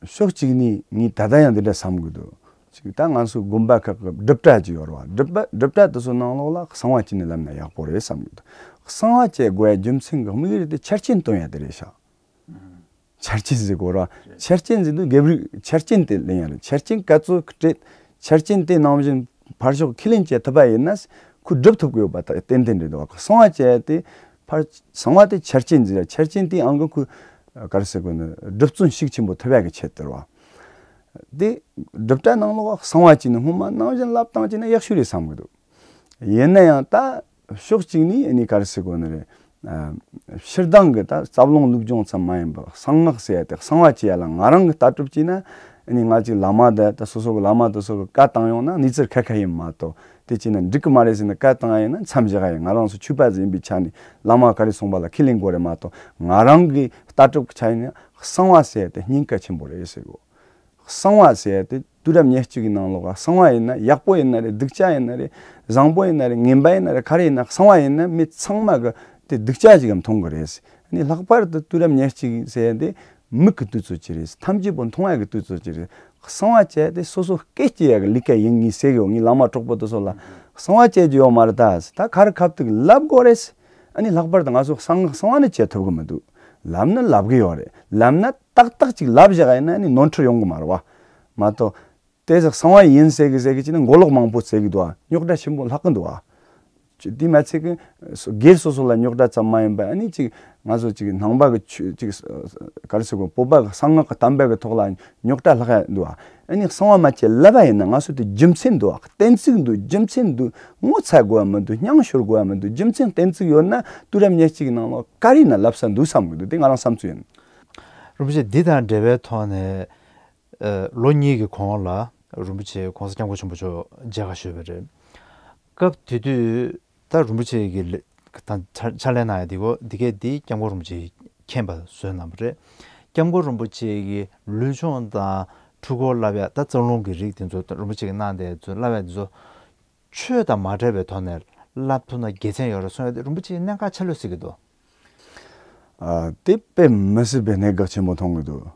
ཕྱོགས་གཅིག་ནས་ངས་ད་ལྟ་ཡང་འདི་འདྲ་བསམ་གི་འདུག་ཅིག་ད་ང་ཚོའི་དགོན་པ་ཁག་གི་སྒྲུབ་གྲྭ་ཅིག་ཡོད་རེད་བ། སྒྲུབ་པ་སྒྲུབ་གྲྭ་དེ་ཚོ་ནང་ལོགས་ལ་གསང་བ་བྱས་ནས་བསླབ་ན་ཡག་པོ་རེད་བསམ་གི་འདུག་གསང་བ་བྱེད་དགོས་ཡ་རྒྱུ་མཚན་གི་དམིགས་ཡུལ་དེ་ཆ་རྐྱེན་སྟོན་ཡ་དེ་རེད་ཤག་ཆ་རྐྱེན་ཟེར་དགོས་རེད་བ། ཆ་རྐྱེན་ཟེར་དུས་རྒྱབ་རིགས་ཆ་རྐྱེན་དེ་ལེན་ཡ་རེད། ཆ་རྐྱེན་ག་ཚོད་ཀྱི་སྤྲད། ཆ་རྐྱེན་དེ་ནང་བཞིན་ཕར་ཕྱོགས་ཁས་ལེན་བྱེད་ཐུབ་པ་ཡིན་ན་ཁོ་སྒྲུབ་ཐུབ་ཀྱི་ཡོད་པ་ད་ཏན་ཏན་རེད་འདུག་བ། གསང་བ་བྱས་ཏེ་ཕར་གསང་བ་དེ་ཆ་རྐྱེན་ཟེར་ཡ། ཆ་རྐྱེན་དེའི་ཨང་གི་ཁོ་ག་རེ་ཟེར་དགོས་ནི་སྒྲུབ་བརྩོན་ཤུགས་ཆེན་པོ་ཐུབ་ཡ་གི་ཆེད་དུ་རེད་བ། དེ་སྒྲུབ་གྲྭ་ནང་ལོགས་གསང་བ་བྱས་ནས་སྔོན་མ་ནང་བཞིན་བསླབ་བཏང་བྱས་ན་ཡག་ཤོས་རེད་བསམ་གི་འདུག་ཡིན་ན་ཡང་ད་ཕྱོགས་གཅིག་ནས་ཨ་ནི་ག་རེ་ཟེར་དགོས་ནི་རེད། ཨ་ཕྱིར་ལྡང་གི་ད་རྩ་རླུང་ལུགས་སྦྱོང་ཙམ་མ་ཡིན་པར་གསང་སྔགས་ཟེར་ཡ་དེ་གསང་བ་བྱེད་ཡ་ལ་ང་རང་གི་ལྟ་གྲུབ་བྱས་ན་ཨ་ནི་ང་ཅིག་བླ་མ་དང་ད་སོ་སོ་གི་བླ་མ་དེ་ཚོ་གི་བཀའ་བཏང་ཡོང་ན་གནས་ཚུལ་ཁ་ཁ་ཡིན་མ་གཏོགས། དེ་བྱས་ན་འགྲིག་གི་མ་རེད་ཟེར་ནས་བཀའ་བཏང་ཡ་ཡིན་ན་མཚམས་བཞག་ཡ་ཡིན། ང་རང་ཚོ་ཆོས་པ་ཟིག་ཡིན་པའི་ཆ་ནས་བླ་མ་ག་རེ་གསུངས་པ་ལ་ཁས་ལེན་དགོས་རེད་མ་གཏོགས། ང་རང་གི་ལྟ་གྲུབ་ཀྱི་ཆ་ཡིན་ན་གསང་བ་ཟེར་ཡ་དེ་སྙིང་གལ་ཆེན་པོ་རེད་ཟེར་གོ། གསང་བ་ཟེར་ཡ་དེ་དུས་རབས་ཉེར་གཅིག་གི་ནང་ལོགས་ལ་གསང་བ་ཡིན་ན་ཡག་པོ་ཡིན་ན་རེད། སྡུག་ཅག་ཡིན་ན་རེད། བཟང་པོ་ཡིན་ན་རེད། ངན་པ་ཡིན་ན་རེད། ག་རེ་ཡིན་ན་གསང་བ་ཡིན་ན་མི་ཚང་མ་གི་དེ་སྡུག་ཅག་ཅིག་གམ་མཐོང་གི་རེད། ཨ་ནི་ལྷག་པར་དུ་དུས་རབས་ཉེར་གཅིག་ཟེར་ཡ་དེ་མིག་གི་དུས་ཚོད་ཅིག་རེད། ཐམས་ཅད་པོ་མཐོང་ཡ་གི་དུས་ཚོད་ཅིག་རེད། གསང་བ་བཅད་དེ་སོ་སོ་སྐད་སྐྱེ་ཡག་གི་ལས་ཀ་ཡིན་ངེས་ཟེར་གི་ཡོད། ངའི་བླ་མ་གྲོགས་པོ་དེ་ཚོ་ལ་གསང་བ་བཅད་རྒྱུ་ཡོད་མ་རེད་ད། ད་ཁ་རི་ཁ་ཐུག་ལབ་དགོས་རེད། ཨ་ནི་ལྷག་པར་དུ་ང་ཚོ་གསང་གསང་བ་ནི་བཅད་ཐུབ་གི་མི་འདུག། ལབ་ན་ལབ་གི་ཡོད་རེད། ལབ་ན་ཏག་ཏག་ཅིག་ལབ་བཞག་ཡིན་ན་ཨ་ནི་ནོར་འཁྲུལ་ཡོང་གི་མ་རེད་བ། མ་གཏོགས། དེ་ཟེར་གསང་བ་ཡིན་ཟེར་གི་ཟེར་གི་བྱས་ན་མགོ་ལོག་མང་པོ་ཟེར་གི་འདུག་ཨ། རྙོག་དྲ་ཆེན་པོ་ལྷག་གི་འདུག་ཨ། ཅི་དེ་མ་ཚད་གི་སོ་སྒེར་སོ་སོ་ལ་རྙོག་དྲ་ཙམ་མ་ཡིན་པ་ཨ་ནི་ཅིག་ང་ཚོ་ཅིག་ནང་པ་གི་ཆོས་ཅིག་ག་རེ་ཟེར་དགོས། བོད་པ་གི་གསང་སྔགས་གི་བསྟན་པ་གི་ཐོག་ལ་རྙོག་དྲ་ལྷག་ཡ་འདུག་ཨ། ཨ་ནི་གསང་བ་མ་བཅད་ལབ་པ་ཡིན་ན་ང་ཚོ་དེ་རྒྱུ་མཚན་འདུག་ཨ། གཏན་ཚིགས་འདུག། རྒྱུ་མཚན་འདུག། ངོ་ཚ་དགོས་པ་མི་འདུག། སྙིང་ཤོར་དགོས་པ་མི་འདུག། རྒྱུ་མཚན་གཏན་ཚིགས་ཡོད་ན་དུས་རབས་ཉེར་གཅིག་གི་ནང་ལོགས་ག་རེ་ན་ལབ་ས་འདུག་བསམ་གི་འདུག། དེ་ང་རང་བསམ་ཚུལ་ཡིན། རིན་པོ་ཆེ་འདི་དང་འབྲེལ་བའི་ཐོག་ནས། ཨ། ལོ་གཉིས་ཀྱི་གོང་ལ་རིན་པོ་ཆེ་༸གོང་ས་༸སྐྱབས་མགོན་ཆེན་པོ་མཆོག་མཇལ་ཁ་ཞུས་པ་རེད། སྐབས་དེ་དུས་ད་རིན་པོ་ཆེ་གི་ལེ་དང་ཕྱག་ཕྱག་ལས་གནང་ཡ་འདི་གོ་འདི་གས་འདི་༸སྐྱབས་མགོན་རིན་པོ་ཆེས་མཁྱེན་པ་བཟོས་གནང་བ་རེད།༸སྐྱབས་མགོན་རིན་པོ་ཆེ་གི་ལུས་སྦྱོང་དང་འཁྲུལ་འཁོར་བསླབ་ཡ་ད་རྩ་རླུང་གི་རིགས་དེ་ཚོ་རིན་པོ་ཆེ་གི་གནང་དེ་ཚོ་བསླབ་ཡ་དེ་ཚོ། ཆོས་དང་མ་འབྲེལ་བའི་ཐོག་ནས་བསླབ་ཐུབ་ན་དགེ་མཚན་ཡོད་རེད་གསུང་ཡ་དེ་རིན་པོ་ཆེས་གནད་འགག་ཆེ་ལོས་གཟིགས་ཀྱི་འདུག། ཨ། དེ་དཔེ་མི་སྲིད་པའི་གནད་འགག་ཆེན་པོ་མཐོང་གི་འདུག།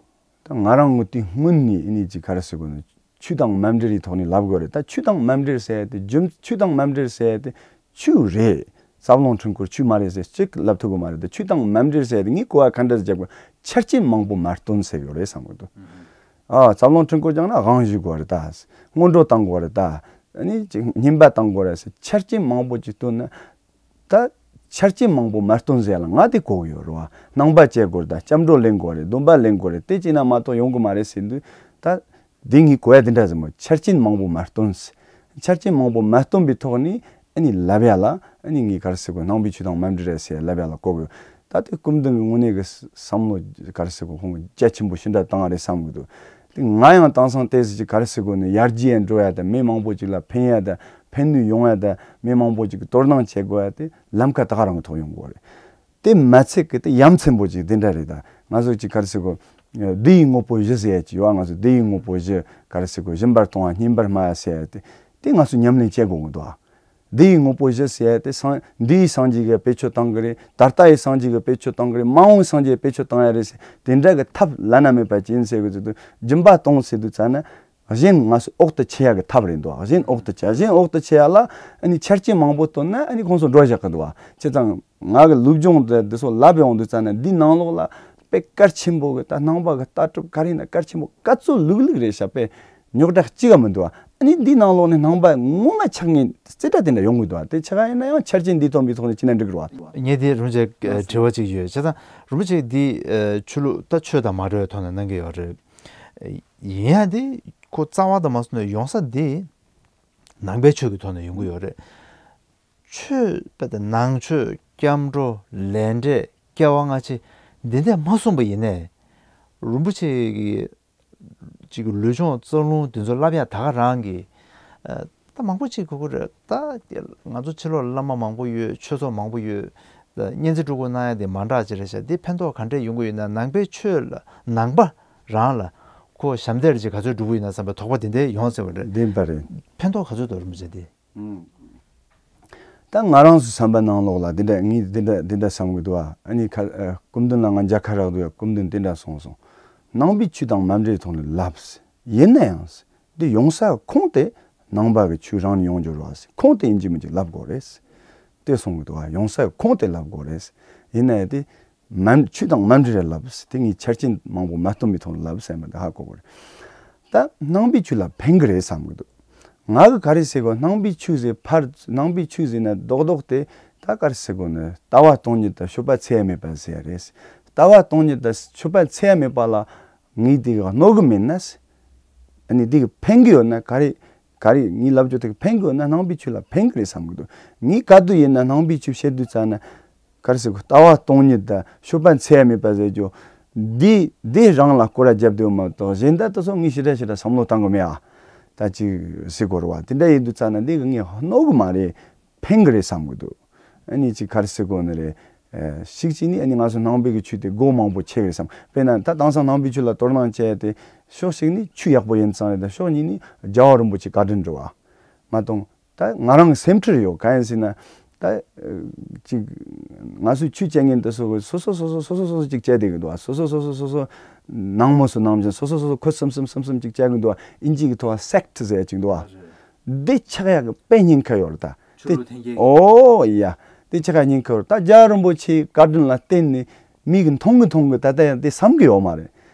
ད་ང་རང་ངོ་དེ་སྔོན་ནས་ཨ་ནི་ཅིག་ག་རེ་ཟེར་དགོས་ན་ཆོས་དང་མ་འབྲེལ་བའི་ཐོག་ནས་ལབ་དགོས་རེད། ད་ཆོས་དང་མ་འབྲེལ་ཟེར་ཡ་དེ་རྒྱུ་ཆོས་དང་མ་འབྲེལ་ཟེར་ཡ་དེ་ཆོས་རེད། རྩ་རླུང་འཁྲུལ་འཁོར་ཆོས་མ་རེད་ཟེར་གཅིག་ལབ་ཐུབ་གི་མ་རེད། ད་ཆོས་དང་མ་འབྲེལ་ཟེར་ཡ་དེ་ངས་གོ་བ་ག་འདྲ་ཟིག་རྒྱབ་དགོས། ཆ་རྐྱེན་མང་པོ་མ་བསྟུན་ཟེར་ཡོད་རེད་བསམ་གི་འདུག། ཨ། རྩ་རླུང་འཁྲུལ་འཁོར་སྦྱངས་ན་དབང་ཞུ་དགོས་རེད་ད། སྔོན་འགྲོ་བཏང་དགོས་རེད་ད། ཨ་ནི་ཅིག་བསྙེན་པ་བཏང་དགོས་རེད་ཟེར་ཆ་རྐྱེན་མང་པོ་ཅིག་བསྟུན་ན། ད་ཆ་རྐྱེན་མང་པོ་མ་བསྟུན་ཟེར་ཡ་ལ་ང་དེ་གོ་གི་ཡོད་རེད་བ། སྣང་བ་བཅད་དགོས་རེད་ད། སྐྱབས་འགྲོ་ལེན་དགོས་རེད། སྡོམ་པ་ལེན་དགོས་རེད། དེ་བྱས་ན་མ་གཏོགས་ཡོང་གི་མ་རེད་ཟེར་དུས་ད། འདི་ངས་གོ་ཡ་འདི་འདྲ་ཟིག་མོ། ཆ་རྐྱེན་མང་པོ་མ་བསྟུན་ཟེར། ཆ་རྐྱེན་མང་པོ་མ་བསྟུན་པའི་ཐོག་ནས་ཨ་ནི་ལབ་ཡ་ལ་ཨ་ནི་ངས་ག་རེ་ཟེར་དགོས། ནང་པའི་ཆོས་དང་མ་འབྲེལ་རེད་ཟེར་ལབ་ཡ་ལ་གོ་གི་ཡོད། ད་དེ་སྐུ་མདུན་གྱི་དངོས་གནས་ཀྱི་བསམ་བློ་ག་རེ་ཟེར་དགོས། ཁོང་གི་རྒྱ་ཆེན་པོ་ཞེ་དྲག་བཏང་བ་རེད་བསམ་གི་འདུག། དེ་ང་ཡང་དེང་སང་དེ་ཟིག་ག་རེ་ཟེར་དགོས་ནས་ཡར་རྒྱས་འགྲོ་ཡ་དང་མི་མང་པོ་ཅིག་ལ་ཕན་ཡ་དང་ཕན་ནུས་ཡོང་ཡ་དང་མི་མང་པོ་ཅིག་གི་དོ་སྣང་བྱེད་དགོས་ཡ་དེ་ལམ་ཁ་ད་ག་རང་གི་ཐོག་ཡོང་དགོས་རེད། དེ་མ་ཚད་ཀྱི་དེ་ཡ་མཚན་པོ་ཅིག་དེ་འདྲ་རེད་ད། ང་ཚོ་ཅིག་ག་རེ་ཟེར་དགོས། བདུད་ཡི་དངོས་པོ་བཞི་ཟེར་ཡ་ཅིག་ཡོད་ཨ། ང་ཚོ་བདུད་ཡི་དངོས་པོ་བཞི་ག་རེ་ཟེར་དགོས། སྦྱིན་པར་གཏོང་བ་བསྙེན་པར་སྨྲ་བ་ཟེར་ཡ་དེ་དེ་ང་ཚོ་ཉམས་ལེན་བྱེད་དགོས་གི་འདུག་ཨ། བདུད་ཡི་དངོས་པོ་བཞི་ཟེར་ཡ་དེ་སངས་འདི་ཡི་སངས་རྒྱས་ཀྱིས་བེད་སྤྱོད་བཏང་གི་རེད། ད་ལྟ་ཡི་སངས་རྒྱས་ཀྱིས་བེད་སྤྱོད་བཏང་གི་རེད། མ་འོངས་སངས་རྒྱས་བེད་སྤྱོད་བཏང་ཡ་རེད་ཟེར། དེ་འདྲ་གི་ཐབས་བླ་ན་མེད་པ་ཅིག་ཡིན་ཟེར་གི་ཚོད་དུ་སྦྱིན་པ་གཏོང་ཟེར་དུས་ཙ་ན། གཞན་ང་ཚོ་འོག་ཏུ་ཆེ་ཡ་གི་ཐབས་རེད་འདུག། གཞན་འོག་ཏུ་ཆེ་གཞན་འོག་ཏུ་ཆེ་ཡ་ལ་ཨ་ནི་ཆ་རྐྱེན་མང་པོ་བཏོན་ན་ཨ་ནི་ཁོང་ཚོ་འགྲོ་བཞག་གི་འདུག་བ། བྱས་ཙང་ང་གི་ལུས་སྦྱོང་དེ་འདི་ཚོ་ལབ་ཡོང་དུས་ཙ་ན་འདི་ནང་ལོགས་ལ་དཔེ་གལ་ཆེན་པོ་གི་ད་སྣང་བ་གི་ལྟ་གྲུབ་ག་རེ་ན་གལ་ཆེན་པོ་ག་ཚོད་ལུགས་ལུགས་རེད་ཤག། དཔེ་རྙོག་དྲ་གཅིག་ག་མི་འདུག་བ། ཨ་ནི་འདི་ནང་ལོགས་ནས་སྣང་བ་ངོ་མ་ཆགས་ངེས་རྩེ་གྲ་དེ་འདྲ་ཡོང་གི་འདུག་བ། དེ་ཆ་ག་ཡིན་ན་ཡང་ཆ་རྐྱེན་འདི་བཏོན་པའི་ཐོག་ནས་ཅི་ན་འགྲིག་གི་རེད་བ། ངས་འདི་རིན་པོ་ཆེ་དྲི་བ་གཅིག་ཡོད། བྱས་ཙང་རིན་པོ་ཆེ་འདི་ཆོས་ལུགས་ད་ཆོས་དང་མ་འབྲེལ་བའི་ཐོག་ནས་གནང་གི་ཡོད་རེད། ཡིན་ཡང་དེ་ཁོ་རྩ་བ་དང་མ་སོང་ནས་ཡོང་ས་དེ་ནང་པའི་ཆོས་ཀྱི་ཐོག་ནས་ཡོང་གི་ཡོད་རེད། ཆོས་དཔེ་དེ་ནང་ཆོས་སྐྱབས་འགྲོ་ལས་འབྲས་སྐྱེ་བ་སྔ་ཕྱི་འདི་འདྲ་མ་གསུངས་པ་ཡིན་ནའི་རིན་པོ་ཆེ་གི་ཅིག་ལུས་སྦྱོང་རྩ་རླུང་དེ་ཚོ་བསླབ་ཡ་ད་ག་རང་གི་ད་མང་པོ་ཅིག་གོ་གི་རེད། ད་ང་ཚོ་ཕྱི་ལོགས་བླ་མ་མང་པོ་ཡོད། ཆོས་ཚོགས་མང་པོ་ཡོད། ད་སྙན་ཚིག་སྒྲུབ་དགོས་གནང་ཡ་དེ་མ་འདྲ་ཅིག་རེད་ཤག། དེ་ཕན་ཐོགས་ག་འདྲས་ཡོང་གི་ཡོད་ན། ནང་པའི་ཆོས་ལ་ནང་པ་རང་ལ་ཁོ་ཞབས་འདེགས་ཅིག་ག་ཚོད་སྒྲུབ་ཀྱི་ཡོད་ན་བསམ་པའི་དོགས་པ་དེ་འདྲས་ཡོང་ཟེར་བ་རེད། བདེན་པ་རེད། ཕན་ཐོགས་ག་ཚོད་འདུག་རིན་པོ་ཆེ་དེ། ད་ང་རང་ཚོ་བསམ་པ་ནང་ལོགས་ལ་འདི་འདྲ་ངས་འདི་འདྲ་འདི་འདྲ་བསམ་གི་འདུག་ཨ། ཨ་ནི་ཁ་ཨ། སྐུ་མདུན་ལ་ང་མཇལ་ཁ་རག་འདུག་ཡ། སྐུ་མདུན་འདི་འདྲ་གསུངས་སོང་། ནང་པའི་ཆོས་དང་མ་འབྲེལ་ཐོག་ནས་ལབ་ཟེར། ཡིན་ན་ཡང་ཟེར། འདི་ཡོང་ས་ཁུངས་དེ་ནང་པ་གི་ཆོས་རང་ནས་ཡོང་རྒྱུ་རེད་བ་ཟེར། ཁུངས་དེ་ཡིན་གཅིག་མིན་གཅིག་ལབ་དགོས་རེད་ཟེར། དེ་གསུང་གི་འདུག་ཨ། ཡོང་ས་ཁུངས་དེ་ལབ་དགོས་རེད་ཟེར། ཡིན་ན་ཡང་དེ་མ་ཆོས་དང་མ་འབྲེལ་རེད་ལབ་ཟེར། དེ་ངས་ཆ་རྐྱེན་མང་པོ་མ་བསྟུན་པའི་ཐོག་ནས་ལབ་ཟེར་མ་དེ་ཧ་གོ་དགོས་རེད། ད་ནང་པའི་ཆོས་ལ་ཕན་གི་རེད་བསམ་གི་འདུག། ང་གི་ག་རེ་ཟེར་གོ། ནང་པའི་ཆོས་ཟེར་ཕར་ནང་པའི་ཆོས་ཟེར་ན་རྡོག་རྡོག་དེ་ད་ག་རེ་ཟེར་གོ་ནི། ལྟ་བ་སྟོང་ཉིད་དང་སྤྱོད་པ་འཚེ་བ་མེད་པ་ཟེར་ཡ་རེད། ལྟ་བ་སྟོང་ཉིད་དང་སྤྱོད་པ་འཚེ་བ་མེད་པ་ལ་ངས་དེ་ག་གནོད་གི་མེད་ན། ཨ་ནི་དེ་གི་ཕན་གི་ཡོད་ན། ག་རེ་ག་རེ་ངས་ལབ་རྒྱུ་དེ་གི་ཕན་གི་ཡོད་ན་ནང་པའི་ཆོས་ལ་ཕན་གི་རེད་བསམ་གི་འདུག། ངས་ག་དུས་ཡིན་ན་ནང་པའི་ཆོས་བཤད་དུས་ཙ་ན། ག་རེ་ཟེར་གོ། ལྟ་བ་སྟོང་ཉིད་དང་སྤྱོད་པ་འཚེ་བ་མེད་པ་ཟེར་རྒྱུ། འདི་འདི་རང་ལ་སྐོར་ར་རྒྱབ་སྡོད་མ་གཏོགས་གཞན་དག་དེ་ཚོ་ངས་ཞེ་དྲག་ཞེ་དྲག་བསམ་བློ་བཏང་གི་མེད་ཨ། ད་ཅིག་ཟེར་དགོས་རེད་བ། དེ་འདྲ་ཡིན་དུས་ཙ་ན་འདི་གི་ངས་གནོད་གི་མ་རེད། ཕན་གི་རེད་བསམ་གི་འདུག། ཨ་ནི་ཅིག་ག་རེ་ཟེར་དགོས་ནི་རེད། ཨ། ཞིག་ཅིག་ནི་ཨ་ནི་ང་ཚོ་ནང་པའི་གི་ཆོས་དེ་སྒོ་མང་པོ་ཕྱེ་གི་རེད་བསམ། དཔེར་ན་ད་དེང་སང་ནང་པའི་ཆོས་ལ་དོ་སྣང་བྱས་ཏེ་ཕྱོགས་ཞིག་ནི་ཆོས་ཡག་པོ་ཡིན་ཙང་རེད། ད་ཕྱོགས་གཉིས་ནི་རྒྱལ་བ་རིན་པོ་ཆེ་བཀའ་དྲིན་རེད་བ། མ་གཏོགས། ད་ང་རང་སེམས་ཁྲལ་ཡོད། གང་ཡིན་ཟེར་ན། ད་ཅིག་ང་ཚོའི་ཆོས་བྱེད་མཁན་དེ་ཚོ་སོ་སོ་སོ་སོ་སོ་སོ་སོ་ཅིག་བྱས་བསྡད་ཀྱི་འདུག་བ། སོ་སོ་སོ་སོ་སོ་སོ་ནང་མོ་སོ་ནང་བཞིན་སོ་སོ་སོ་སོ་ཁུ་སིམ་སིམ་སིམ་སིམ་ཅིག་བྱས་ཀྱི་འདུག་བ། ཨིན་ཇི་གི་ཐོག་ལ་སེག་ཊི་ཟེར་ཡ་ཅིག་འདུག་བ། འདི་ཆགས་ཡག་གི་དཔེ་ཉེན་ཁ་ཡོད་རེད་ད། ཆོས་ལུགས་འཐེན་འཁྱེར། ཨོ་ཡ། འདི་ཆགས་ཡག་ཉེན་ཁ་ཡོད་རེད་ད། རྒྱལ་བ་རིན་པོ་ཆེའི་བཀའ་དྲིན་ལ་བརྟེན་ནས་མིག་གིས་མཐོང་གི་མཐོང་གི་ད་ལྟ་ཡང་དེ་བསམ་གི་ཡོད་མ་རེད།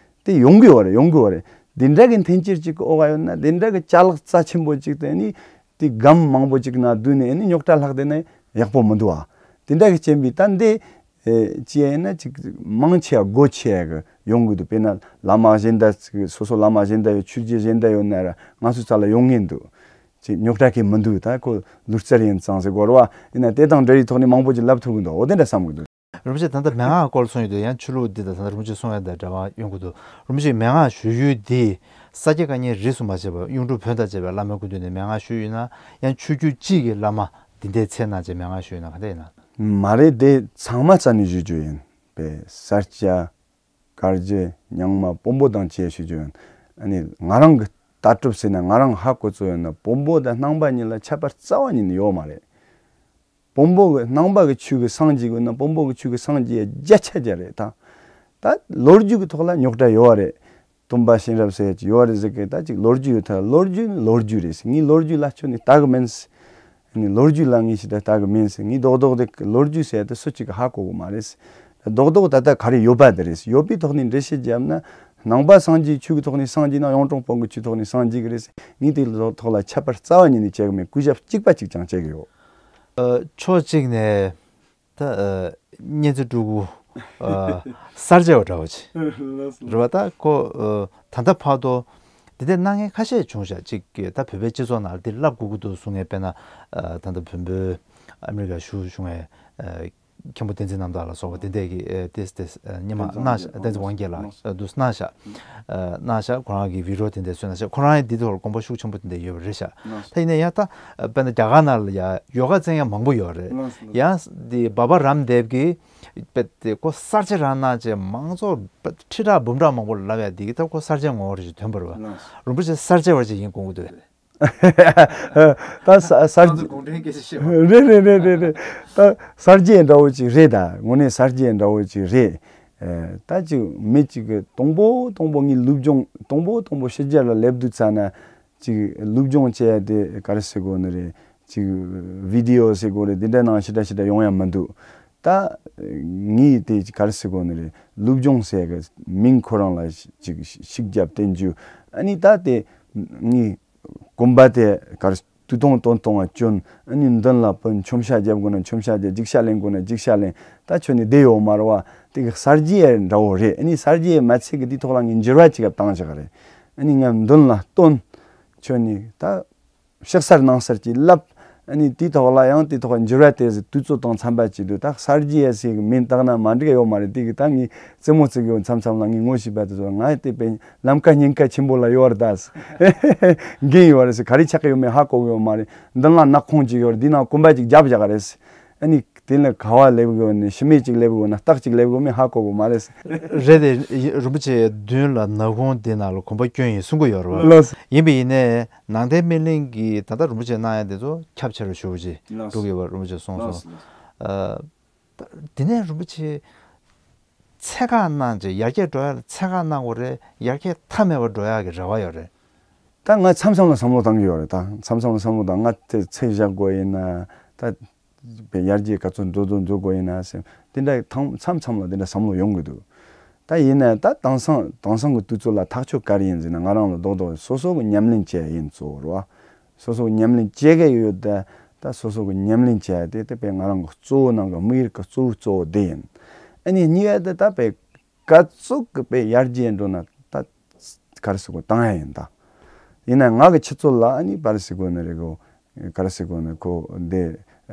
དེ་ཡོང་གི་ཡོད་རེད། ཡོང་གི་ཡོད་རེད། འདི་འདྲ་གི་འཐེན་འཁྱེར་ཅིག་གི་འོག་ཡོད་ན། འདི་འདྲ་གི་ཅ་ལག་རྩ་ཆེན་པོ་ཅིག་དེ་ནི་དེ་སྒམ་མང་པོ་ཅིག་ནང་བསྡུས་ནས་ཨ་ནི་རྙོག་དྲ་ལྷག་བསྡད་ན་ཡག་པོ་མི་འདུག་ཨ། དེ་འདྲ་གི་རྐྱེན་པས་ད་འདི་ཨེ་ཅི་ཡིན་ན་ཅིག་མང་ཆེ་བ་སྒོ་ཕྱེ་ཡག་གི་ཡོང་གི་འདུག་དཔེར་ན་བླ་མ་གཞན་དག་ཅིག་སོ་སོ་བླ་མ་གཞན་དག་ཡོད། ཆོས་བརྒྱུད་གཞན་དག་ཡོད་ན་ར་ང་ཚོའི་རྩ་ལ་ཡོང་ངེས་འདུག་ཅིག་རྙོག་དྲ་གི་མི་འདུག་ད་ཁོ་ལུས་རྩལ་ཡིན་ཙང་ཟེར་དགོས་རེད་བ། ཡིན་ན་དེ་དང་འབྲེལ་བའི་ཐོག་ནས་མང་པོ་ཅིག་ལབ་ཐུབ་གི་འདུག་འོ་དེ་འདྲ་བསམ་གི་འདུག་རིན་པོ་ཆེ། ད་ལྟ་མན་ངག་སྐོར་གསུངས་ཡོད་དུས་ཡང་ཆོས་ལུགས་འདི་དང་ད་ལྟ་རིན་པོ་ཆེ་གསུངས་ཡ་དང་འདྲ་བ་ཡོང་གི་འདུག་རིན་པོ་ཆེས་མན་ངག་ཞུ་ཡུལ་འདི་ས་སྐྱ་བཀའ་རྙིང་རིས་སུ་མ་ཆད་པ་གཡུང་དྲུང་བོན་དང་བཅས་པའི་བླ་མའི་སྐུ་མདུན་ནས་མན་ངག་ཞུས་ཡོད་ན། ཡང་ཆོས་བརྒྱུད་སྤྱི་ཡི་བླ་མ་འདི་འདྲའི་མཚན་གནང་བྱས་མན་ངག་ཞུས་ཡོད་ན་ག་འདྲ་ཡིན་ན། མ་རེད། དེ་ཚང་མ་རྩ་ནས་ཞུ་རྒྱུ་ཡིན་པས། ས་སྐྱ། བཀའ་བརྒྱུད། རྙིང་མ། བོན་པོ་དང་བཅས་ཞུ་རྒྱུ་ཡིན། ཨ་ནི་ང་རང་གི་ལྟ་གྲུབ་ཟེར་ན། ང་རང་ཧ་གོ་ཚོད་ཡོད་ན་བོན་པོ་དང་སྣང་བ་གཉིས་ལ་ཁྱད་པར་རྩ་བ་ཉིད་ནས་ཡོད་མ་རེད། བོན་པོ་གི་སྣང་བ་གི་ཆོས་ཀྱི་སངས་རྒྱས་ཀྱི་ན་བོན་པོ་གི་ཆོས་ཀྱི་སངས་རྒྱས་བརྒྱ་ཆ་བརྒྱ་རེད་ད། ད་ལོ་རྒྱུས་ཀྱི་ཐོག་ལ་རྙོག་དྲ་ཡོད་རེད། སྟོན་པ་གཤེན་རབ་ཟེར་ཡ་ཅིག་ཡོད་རེད་ཟེར་གི། ད་ཅིག་ལོ་རྒྱུས་ཡོད་ད། ལོ་རྒྱུས་ནི་ལོ་རྒྱུས་རེད་ཟེར། ངས་ལོ་རྒྱུས་ལ་ཁྱོན་ནས་ལྟ་གི་མིན་ཟེར། ནི་ལོ་རྒྱུས་ལ་ངས་ཞེ་དྲག་ལྟ་གི་མིན་ཟེར། ངས་རྡོག་རྡོག་དེ་ལོ་རྒྱུས་ཟེར་ཡ་དེ་སུ་གཅིག་གིས་ཧ་གོ་གི་མ་རེད་ཟེར། རྡོག་རྡོག་ད་ལྟ་ག་རེ་ཡོད་པ་དེ་རེད་ཟེར། ཡོད་པའི་ཐོག་ནས་འགྲེལ་བཤད་བརྒྱབ་ན། ནང་པ་སངས་རྒྱས་ཆོས་ཀྱི་ཐོག་ནས་སངས་རྒྱས་ན་གཡུང་དྲུང་བོན་གྱི་ཆོས་ཐོག་ནས་སངས་རྒྱས་ཀྱི་རེད་ཟེར། ངས་དེ་ཐོག་ལ་ཁྱད་པར་རྩ་བ་ཉིད་ནས་བྱེད་གི་མེད། གུས་ཞབས་གཅིག་པ་གཅིག་ཀྱང་བྱེད་གི་ཡོད། ཨ། ཕྱོགས་གཅིག་ནས་ད་ཨ་གཉན་ཚད་སྤྲུལ་སྐུ་ཨ་གསར་བརྗེ་བ་འདྲ་བོ་ཅིག་རེད་བ། ད་ཁོ་ཨ་ད་ལྟ་བར་དུ་འདི་འདྲ་གནང་མཁན་ཁ་ཤས་བྱུང་ཤག་ཅིག་གིས་ད་བོད་པའི་སྤྱི་ཚོགས་ནང་འདི་ལབ་དགོས་ཀྱི་འདུག་གསུང་མཁན། དཔེར་ན་ཨ་ད་ལྟ་བོན་པོའི་ཨ་མི་རི་ཀ་བཞུགས་བྱུང་བའི་ཨ་མཁན་པོ་བསྟན་འཛིན་རྣམ་དག་ལ་སོགས་པ་དེ་འདྲས་ཀྱིས་ཨ་ཏེས་ཏེས་ཨ་སྙན་མ་བསྟན་འཛིན་གནང་ཤག་དབང་རྒྱལ་ལགས། བསྟན་འཛིན་དབང་རྒྱལ་ལགས་ཨ་འདུག་གནང་ཤག་ཨ་གནང་ཤག་ཁོ་རང་གིས་བི་ཌི་ཡོ་དེ་འདྲས་བཟོས་གནང་ཤག་ཁོ་རང་ཡང་འདི་ཐོག་ལ་དགོངས་པ་ཤུགས་ཆེན་པོ་དེ་འདྲས་ཡོད་པ་རེད་ཤག་ད་ཡིན་ན་ཡང་ད་ཨ་དཔེར་ན་རྒྱ་གར་ནང་ལ་ཡ་ཡོ་ག་བཙན་ཡ་མང་པོ་ཡོད་རེད། ཡང་འདི་བྷ་བྷ་རམ་དེབ་ཀྱིས་དཔེ་དེ་ཁོ་གསར་བརྗེ་རང་གནང་བྱས་མང་ཚོགས་དཔེ་ཁྲི་ཕྲག་འབུམ་ཕྲག་མང་པོ་ལ་ལབ་ཡ་འདི་གིས་ད་ཁོ་གསར་བརྗེ་ངོ་བོ་རེ་ཞིག་ཐོན་པ་རེད་བ། རིན་པོ་ཆེ་གསར་བརྗེ་བ་ཅིག་ཡིན་དགོངས་ཀྱི་འདུག་ད་ས་ས་ང་ཚོ་གུང་ཁྲན་སྐད་ཆ་བཤད་པ། རེད་རེད་རེད་རེད་རེད། ད་གསར་བརྗེ་འདྲ་བོ་ཅིག་རེད། ད་དངོས་གནས་གསར་བརྗེ་འདྲ་བོ་ཅིག་རེད། ཨེ། ད་ཅིག་མི་ཅིག་གིས་དང་པོ་དང་པོ་ངའི་སློབ་སྦྱོང་དང་པོ་དང་པོ་ཕྱི་རྒྱལ་ལ་སླེབས་དུས་ཙ་ན། ཅིག་སློབ་སྦྱོང་བྱེད་ཡ་དེ་ག་རེ་ཟེར་དགོས་ནི་རེད། ཅིག་བི་ཌི་ཡོ་ཟེར་དགོས་རེད། དེ་འདྲ་ནང་ཞེ་དྲག་ཞེ་དྲག་ཡོང་ཡ་མི་འདུག་ད་ངས་དེ་ག་རེ་ཟེར་དགོས་ནི་རེད། སློབ་སྦྱོང་ཟེར་གི་མིང་ཁོ་རང་ལ་ཅིག་ཤུགས་རྒྱབ་བསྟན་རྒྱུ། ཨ་ནི་ད་དེ་ངས་གོམ་པ་དེ་གར་དུས་ཐུང་སྟོང་སྟོང་བ་གྱོན། ཨ་ནི་མདུན་ལ་བོན་མཆོད་བཤད་རྒྱབ་དགོས་ན་མཆོད་བཤད་རྒྱབ། ལྗགས་བཤད་ལེན་དགོས་ན་ལྗགས་བཤད་ལེན། ད་ཁྱོན་ནས་བསྡད་ཡོད་མ་རེད་བ། དེ་གི་གསར་བརྗེ་འདྲ་བོ་རེད། ཨ་ནི་གསར་བརྗེ་མ་ཚད་གི་དེའི་ཐོག་ལ་ངས་འགྱུར་བ་ཅིག་བཏང་བཞག་རེད། ཨ་ནི་ངས་མདུན་ལ་སྟོན། ཁྱོན་ནས་ད་ཕྱི་གསར་ནང་གསར་གྱི་ལབ། ཨ་ནི་དེའི་ཐོག་ལ་ཡང་དེའི་ཐོག་འགྱུར་བ་དེ་ཟིག་དུས་ཚོད་དང་འཚམ་པ་བྱེད་དུས། ད་གསར་བརྗེ་ཟེར་གི་མིང་བཏགས་ན་མ་འགྲིག་ཡོད་མ་རེད། དེ་གི་ད་ངས་རྩེད་མོ་རྩེ་གི་ཡོད། མཚམས་མཚམས་ལ་ངས་ངོ་ཤེས་པ་དེ་ཚོ་ང་དེ་པའི་ལམ་ཁ་ཉེན་ཁ་ཆེན་པོ་ལ་ཡོད་རེད། ད་འགན་ཡོད་རེད་ཟེར། ག་རེ་ཆགས་ཀྱི་ཡོད་མེད་ཧ་གོ་གི་ཡོད་མ་རེད། མདུན་ལ་ནག་ཁུང་ཅིག་ཡོད་རེད། དེའི་ནང་གོམ་པ་ཅིག་རྒྱབ་བཞག་རེད། ཨ་ནི་དེ་ལ་ག་བ་སླེབས་དགོས་ནི། ཤི་མེད་ཅིག་སླེབས་དགོས་ན་སྟག་ཅིག་སླེབས་དགོས་མིན་ཧ་གོ་གི་མ་རེད། རེད་དེ། རིན་པོ་ཆེ་མདུན་ལ་ནག་ཁུང་དེ་ནང་ལ་གོམ་པ་སྐྱོན་ཡིན་གསུང་གི་ཡོད་རེད་བ། ལགས། ཡིན་པ་ཡིན་ནའི་ནང་བསྟན་སྨིན་གླིང་གི་ད་ལྟ་རིན་པོ་ཆེ་གནང་ཡ་དེ་ཚོ་ཁྱབ་ཆེ་རུ་ཞུ་བ་ཅིག་ལགས། འགྲོ་གི་ཡོད་པ་རིན་པོ་ཆེ་གསུངས་སོང་། ལགས། ཨ། དེ་ནས་རིན་པོ་ཆེ་ཚད་བཀག་གནང་བྱས་ཡར་རྒྱས་འགྲོ་ཡ་ལ་ཚད་བཀག་གནང་དགོས་རེད། ཡར་རྒྱས་མཐའ་མེད་པར་འགྲོ་ཡ་གི་རེ་བ་ཡོད་རེད། ད་ང་མཚམས་མཚམས་ལ་བསམ་བློ་བཏང་གི་ཡོད་རེད། ད་མཚམས་མཚམས་ལ་བསམ་བློ་བཏང་། ང་དེ་ཚད་བཞག་དགོས་ཡིན་ན། ད་པའི་ཡར་རྒྱས་ག་ཚོད་འགྲོ་འགྲོ་འགྲོ་དགོས་ཡིན་ན་ཟེར། དེ་འདྲ་ཐང་མཚམས་མཚམས་ལ་དེ་འདྲ་བསམ་བློ་ཡོང་གི་འདུག་ད་ཡིན་ན་ད་དེང་སང་དེང་སང་གི་དུས་ཚོད་ལ་ཐག་གཅོད་ག་རེ་ཡིན་ཟེར་ན། ང་རང་ལ་རྡོག་རྡོག་སོ་སོ་གི་ཉམས་ལེན་བྱས་ཡིན་གཙོ་བོ་རེད་བ། སོ་སོ་གི་ཉམས་ལེན་བྱེད་གི་ཡོད། ད་ད་སོ་སོ་གི་ཉམས་ལེན་བྱས་དེ་དེ་པའི་ང་རང་གི་གཙོ་བོ་ནང་གི་དམིགས་ཡུལ་གི་གཙོ་བོ་གཙོ་བོ་དེ་ཡིན། ཨ་ནི་གཉིས་པ་དེ་ད་པའི་ག་ཚོད་གི་པའི་ཡར་རྒྱས་འགྲོ་ན་ད་ག་རེ་ཟེར་དགོས། བཏང་ཡ་ཡིན་ད། ཡིན་ན་ང་གི་ཆུ་ཚོད་ལ་ཨ་ནི་པ་རེ་ཟེར་དགོས་ནི་རེད་གོ། ག་རེ་ཟེར་དགོས་ནི་ཁོ་འདི་ཨ་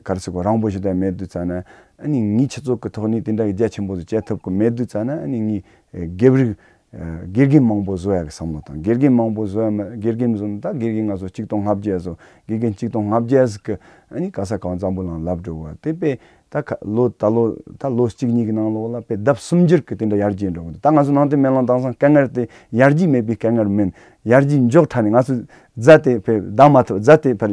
ག་རེ་ཟེར་དགོས། རིང་པོ་ཞིག་ད་མེད་དུས་ཙ་ན། ཨ་ནི་ངའི་ཆུ་ཚོད་ཀྱི་ཐོག་ནས་དེ་འདྲ་གི་རྒྱ་ཆེན་པོ་ཞིག་བྱེད་ཐུབ་ཀྱི་མེད་དུས་ཙ་ན། ཨ་ནི་ངའི་ཨེ་དགེ་ཕྲུག་ དགེ་རྒན་མང་པོ་བཟོ་ཡག་གི་བསམ་བློ་དང་། དགེ་རྒན་མང་པོ་བཟོ་ཡག་མ་དགེ་རྒན་བཟོ་ན་ད་དགེ་རྒན་ང་ཚོ་གཅིག་སྟོང་ལྔ་བརྒྱ་བཟོ། དགེ་རྒན་གཅིག་སྟོང་ལྔ་བརྒྱ་ཟིག་གི་ཨ་ནི་ག་ས་གང་འཛམ་བུ་གླིང་ལབ་འགྲོ་བ་དེ་པས། ད་ཁ་ལོ་ད་ལོ་ད་ལོ་གཅིག་གཉིས་ཀྱི་ནང་ལོགས་ལ་དཔེ་ལྡབ་སུམ་འགྱུར་གྱི་དེ་འདྲ་ཡར་རྒྱས་འགྲོ་གི་འདུག་ད་ང་ཚོ་ནང་བསྟན་སྨན་གླིང་དེང་སང་དཀའ་ངལ་དེ་ཡར་རྒྱས་མེད་པའི་དཀའ་ངལ་མིན། ཡར་རྒྱས་མགྱོགས་དྲགས་ནས་ང་ཚོ་རྫ་དེ་དཔེ་བདག་མ་ཐུབ། རྫ་དེ་ཕར་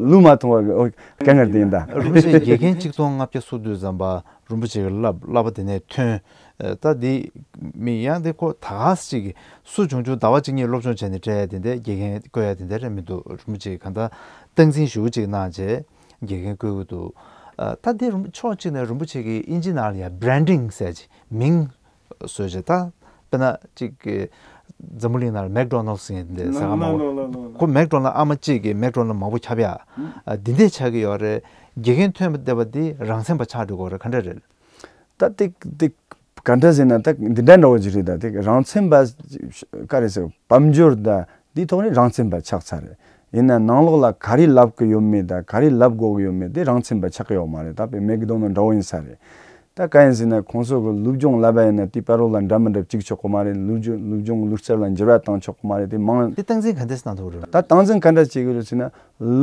ལུས་མ་ཐུབ་པ་གི་ཨོ་དཀའ་ངལ་དེ་ཡིན་ད། རིན་པོ་ཆེ་དགེ་རྒན་གཅིག་སྟོང་ལྔ་བརྒྱ་བསུ་དུས་ཙམ་པ་རིན་པོ་ཆེ་གི་བསླབ་བསླབ་པ་དེ་ནས་ཐོན། ད་འདི་མི་ཡང་དེ་ཁོ་ད་ག་ཟེ་གཅིག་གི་སུ་བྱུང་བྱུང་ཟླ་བ་གཅིག་གཉིས་སློབ་སྦྱོང་བྱས་ནས་སྤྲད་དེ་འདྲ་དགེ་རྒན་བསྐོ་ཡ་དེ་འདྲ་རེད་མི་འདུག་རིན་པོ་ཆེ་གང་ལྟར་སྟངས་འཛིན་ཞུ་གཅིག་གནང་བྱས། དགེ་རྒན་བསྐོས་ཀྱི་འདུག་ཨ། ད་འདི་རུ་ཕྱོགས་གཅིག་ནས་རིན་པོ་ཆེ་གིས་དབྱིན་ཇི་ནང་ལ་ཡང་branding་ཟེར་གྱི་མིང་བཟོས་བྱས། ད་དཔེར་ན་གཅིག་གི་འཛམ་བུ་གླིང་ནང་ལ་McDonald's་ཟེར་མཁན་དེ་ཟ་ག་མང་པོ། ཁོ་McDonald's་ཨ་མ་གཅིག་གིས་McDonald's་མང་པོ་ཁྱབ་ཡ། ཨ། འདི་འདྲས་ཆགས་ཀྱི་ཡོད་རེད། དགེ་རྒན་ཐོན་པ་བསྡད་པ་འདི་རང་བཙན་པ་ཆགས་འགྲོ་གི་རེད། ག་འདྲ་རེད། ད་ཏིག་ཏིག་ག་འདྲ་ཟེར་ན་ད་འདི་འདྲ་འདྲ་བོ་ཅིག་རེད། ད་ཏིག་རང་བཙན་པ་ག་རེ་ཟེར་དཔལ་འབྱོར་ད་འདི་ཐོག་ནས་རང་བཙན་པ་ཆགས་ཚར་རེད། ཡིན་ན་ནང་ལོགས་ལ་ག་རེ་ལབ་གི་ཡོད་མེད་ད་ག་རེ་ལབ་དགོས་གི་ཡོད་མེད་དེ་རང་བཙན་པ་ཆགས་གི་ཡོད་མ་རེད། ད་དཔེ་McDonald's་འདྲ་བོ་ཡིན་ས་རེད། ད་ག་ཡིན་ཟེར་ན་ཁོང་ཚོ་གི་སློབ་སྦྱོང་ལབ་པ་ཡིན་ན་དེ་བར་རོ་ལ་འདྲ་མི་འདྲ་གཅིག་ཆོག་གི་མ་རེད། སློབ་སྦྱོང་སློབ་སྦྱོང་ལུགས་སྲོལ་ལ་འགྱུར་བ་བཏང་ཆོག་གི་མ་རེད། དེ་མང་དེ་སྟངས་འཛིན་ག་འདྲས་གནང་ཐུབ་རེད། ད་སྟངས་འཛིན་ག་འདྲ་བྱེད་གི་རེད་ཟེར་ན་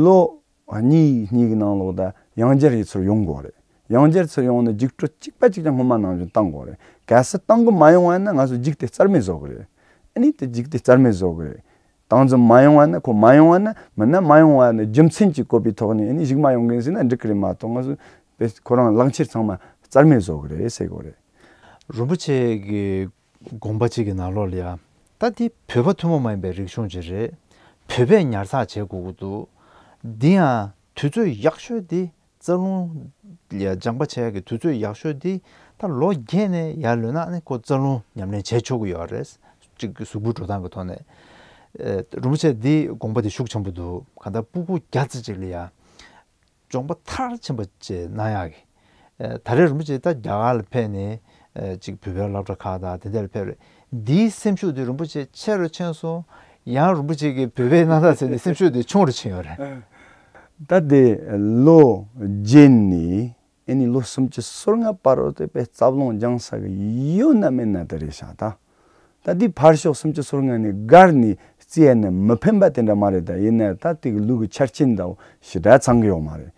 ལོ་གཉིས་གཉིས་ཀྱི་ནང་ལོགས་ད་ཡང་བསྐྱར་ཡི་ཚུར་ཡོང་དགོས་རེད། ཡང་བསྐྱར་ཚུར་ཡོང་ནས་རྒྱུགས་སྤྲོད་གཅིག་པ་གཅིག་ཀྱང་སྔོན་མ་ནང་བཞིན་བཏང་དགོས་རེད། གལ་སྲིད་བཏང་གི་མ་ཡོང་བ་ན་ང་ཚོ་རྒྱུགས་དེ་རྩ་མེད་བཟོ་གི་རེད། ཨ་ནི་དེ་རྒྱུགས་དེ་རྩ་མེད་བཟོ་གི་རེད། སྟངས་འཛིན་མ་ཡོང་བ་ན་ཁོ་མ་ཡོང་བ་ན་མིན་ན་མ་ཡོང་བ་ན་རྒྱུ་མཚན་གྱི་བཀོད་པའི་ཐོག་ནས་ཨ་ནི་གཞུག་མ་ཡོང་གི་ཡིན་ཟེར་ན་འགྲིག་གི་རེད་མ་གཏོགས་ང་ཚོ་དཔེ་ཁོ་རང་ལག་འཁྱེར་ཚང་མ་རྩ་མེད་བཟོ་གི་རེད་ཟེར་དགོས་རེད། རིན་པོ་ཆེ་གི་དགོངས་པ་གཅིག་གི་ནང་ལོགས་ལ་ཡ། ད་འདི་བོད་པ་ཐུན་མོང་མ་ཡིན་པའི་རིག་གཞུང་ཅིག་རེད། བོད་པས་ཉར་ཚགས་བྱེད་དགོས་ཀྱི་འདུག་འདི་ཡང་དུས་ཚོད་ཡག་ཤོས་འདི་རྩ་རླུང་ལ་སྦྱང་པ་བྱེད་ཡག་གི་དུས་ཚོད་ཡག་ཤོས་འདི་ད་ལོ་བརྒྱད་ནས་ཡར་ལོན་ན་ནི་ཁོ་རྩ་རླུང་ཉམས་ལེན་བྱེད་ཆོག་གི་ཡོད་རེད། གཅིག་གི་གཟུགས་པོའི་འགྲོ་སྟངས་ཀྱི་ཐོག་ནས། ཨེ། རིན་པོ་ཆེ་འདི་དགོངས་པ་འདི་ཤུགས་ཆེན་པོ་འདུག་གང་ལྟར་སྤུ་གུ་བརྒྱ་ཙམ་ཅིག་ལ་ཡ། སྦྱོང་པ་མཐར་ཕྱིན་པ་བཅས་གནང་ཡག་གི། ཨ། ད་རེས་རིན་པོ་ཆེ་ད་རྒྱ་གར་ལ་ཕེབས་ནས། ཨ། ཅིག་བོད་པའི་སློབ་གྲྭ་ཁག་དང་དེ་འདྲ་ལ་ཕེབས་རེད། འདིའི་སེམས་ཤུགས་དེ་རིན་པོ་ཆེ་ཆེ་རུ་ཕྱིན་སོང་། ཡང་རིན་པོ་ཆེ་གིས་བོད་པའི་རྣམ་ཐར་ཟེར་ནས་སེམས་ཤུགས་དེ་ཆུང་རུ་ཕྱིན་ཡོད་རེད། ད་དེ་ལོ་རྗེས་ནས་ཨ་ནི་ལོ་སུམ་ཅུ་སོ་ལྔ་བར་དུ་དཔེ་རྩ་རླུང་སྦྱངས་ས་གི་ཡོད་ན་མེད་ན་དེ་རེད་ཤག་ད། ད་འདི་ཕར་ཕྱོགས་སུམ་ཅུ་སོ་ལྔ་ནས་བརྒལ་ནས་རྩིས་ཡ་ནས་མི་ཕན་པ་དེ་འདྲ་མ་རེད། ད་ཡིན་ན་ད་དེ་གི་ལུགས་ཀྱི་ཆ་རྐྱེན་འདྲ་བོ་ཞེ་དྲག་ཚང་གི་ཡོད་མ་རེད།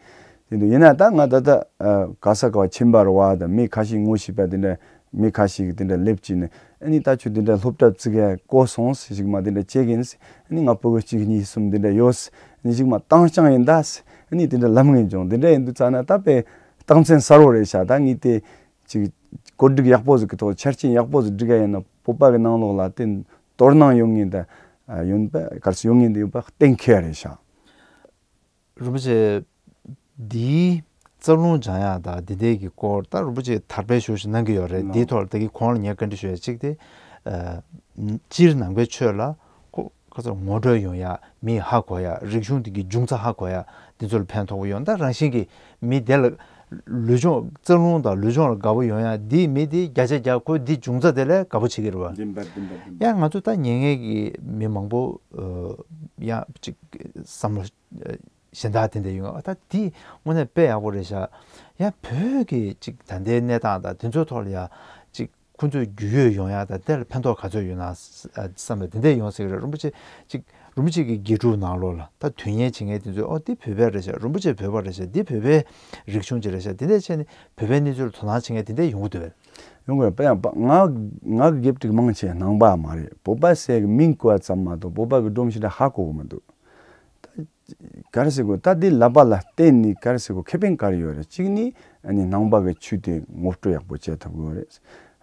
དེ་འདུག་ཡིན་ན་ད་ང་ད་ལྟ་ཨ་ག་ས་ག་བ་ཆེན་པར་བ་དང་མི་ཁ་ཤས་ངོ་ཤེས་པ་དེ་འདྲ་མི་ཁ་ཤས་ཀྱི་དེ་འདྲ་སླེབས་ཀྱིས་ནས་ཨ་ནི་ད་ཁྱོད་དེ་འདྲ་སློབ་གྲྭ་བཙུགས་ཡ་གོ་སོང་ཟེར། ཞིག་མ་དེ་འདྲ་བྱེད་གིན་ཟེར། ཨ་ནི་ང་ཕྲུ་གུ་གཅིག་གཉིས་གསུམ་དེ་འདྲ་ཡོད་ཟེར། ཨ་ནི་ཞིག་མ་དྭངས་ལྕང་ཡིན་ད་ཟེར། ཨ་ནི་དེ་འདྲ་ལབ་མཁན་བྱུང་། དེ་འདྲ་ཡིན་དུས་ཙ་ན་ད་དཔེ་རྟགས་མཚན་གསལ་བོ་རེད་ཤག་ད་ངས་དེ། ཅིག་བཀོད་སྒྲིག་ཡག་པོ་ཟིག་གི་ཐོག་ཆ་རྐྱེན་ཡག་པོ་ཟིག་སྒྲིག་ཡ་ཡིན་ན་བོད་པ་གི་ནང་ལོགས་ལ་བརྟེན་དོ་སྣང་ཡོང་ངེས་ད་ཡོད་པ་གལ་སྲིད་ཡོང་ངེས་འདི་ཡོད་པ་གཏན་འཁེལ་རེད་ཤག་རིན་པོ་ཆེ་འདིའི་རྩ་རླུང་སྦྱང་ཡ་ད་འདི་འདྲའི་གི་སྐོར་ད་རིན་པོ་ཆེ་དར་སྤེལ་ཞུ་ཞིག་གནང་གི་ཡོད་རེད། ལགས། འདིའི་ཐོག་ལ་ད་གི་གོང་ལ་ངས་བཀའ་འདྲི་ཞུ་ཡ་གཅིག་དེ། ཨ། སྤྱིར་ནང་པའི་ཆོས་ལ་ཁོ། ཁ་ཚ་ངོ་སྤྲོད་ཡོང་ཡ་མིས་ཧ་གོ་ཡ་རིག་གཞུང་དེ་གི་འབྱུང་རྩ་ཧ་གོ་ཡ་དེ་ཚོ་ལ་ཕན་ཐོགས་ཡོང་། ད་རང་བཞིན་གྱི་མི་དེ་ལ་ལུས་སྦྱོང་རྩ་རླུང་དང་ལུས་སྦྱོང་ལ་དགའ་པོ་ཡོང་ཡ་དེ་མི་དེ་བརྒྱ་ཆ་བརྒྱ་ཁོ་དེ་འབྱུང་རྩ་དེ་ལ་དགའ་པོ་བྱེད་ཀྱི་རེད་བ། བདེན་པ་བདེན་པ་བདེན་པ། ཡང་ང་ཚོ་ད་ཉན་མཁན་གྱི་མི་མང་པོ་ཡང་ཅིག་བསམ་བློ་གཞན་དག་དེ་འདྲ་ཡོང་ཡ་ད་དེ་དངོས་གནས་དཔེ་ཡག་པོ་རེད་ཤག་ཡང་བོད་ཀྱི་ཅིག་ད་ལྟའི་གནས་སྟངས་དང་དེ་ཚོའི་ཐོག་ལ་ཡ་ཅིག་ཁོ་ཚོས་རྒྱུས་ཡོད་ཡོང་ཡ་དང་དེ་ལ་ཕན་ཐོགས་ག་ཚོད་ཡོད་ན་བསམ་པ་དེ་འདྲ་ཡོང་སྲིད་རེད། རིན་པོ་ཆེ་ཅིག་རིན་པོ་ཆེ་གི་དགེ་ཕྲུག་ནང་ལོགས་ལ་ད་དོན་གཉེར་བྱེད་མཁན་དེ་ཚོས་ཨོ་འདི་བོད་པ་རེད་ཤག་རིན་པོ་ཆེ་བོད་པ་རེད་ཤག་འདི་བོད་པའི་རིག་གཞུང་ཅིག་རེད་ཤག་དེ་འདྲ་བྱས་ནས་བོད་པའི་གནས་ཚུལ་དོ་སྣང་བྱེད་མཁན་དེ་འདྲ་ཡོང་གི་འདུག་བས། ཡོང་གི་རེད། དཔེ་ཡང་ང་ང་གི་དགེ་ཕྲུག་མང་ཆེ་ནང་པ་མ་རེད། བོད་པ་ཟེར་གི་མིང་གོ་བ་ཙམ་མ་གཏོགས་བོད་པ་གི་སྒྲོམ་ཞེ་དྲག་ཧ་གོ་གི་མི་འདུག་ད། ག་རེ་ཟེར་དགོས། ད་འདི་ལབ་པ་ལ་བརྟེན་ནས་ག་རེ་ཟེར་དགོས། ཁེ་ཕན་ག་རེ་ཡོད་རེད། གཅིག་ནི་ཨ་ནི་ནང་པ་གི་ཆོས་དེ་ངོ་སྤྲོད་ཡག་པོ་བྱེད་ཐུབ་ཀྱི་ཡོད་རེད།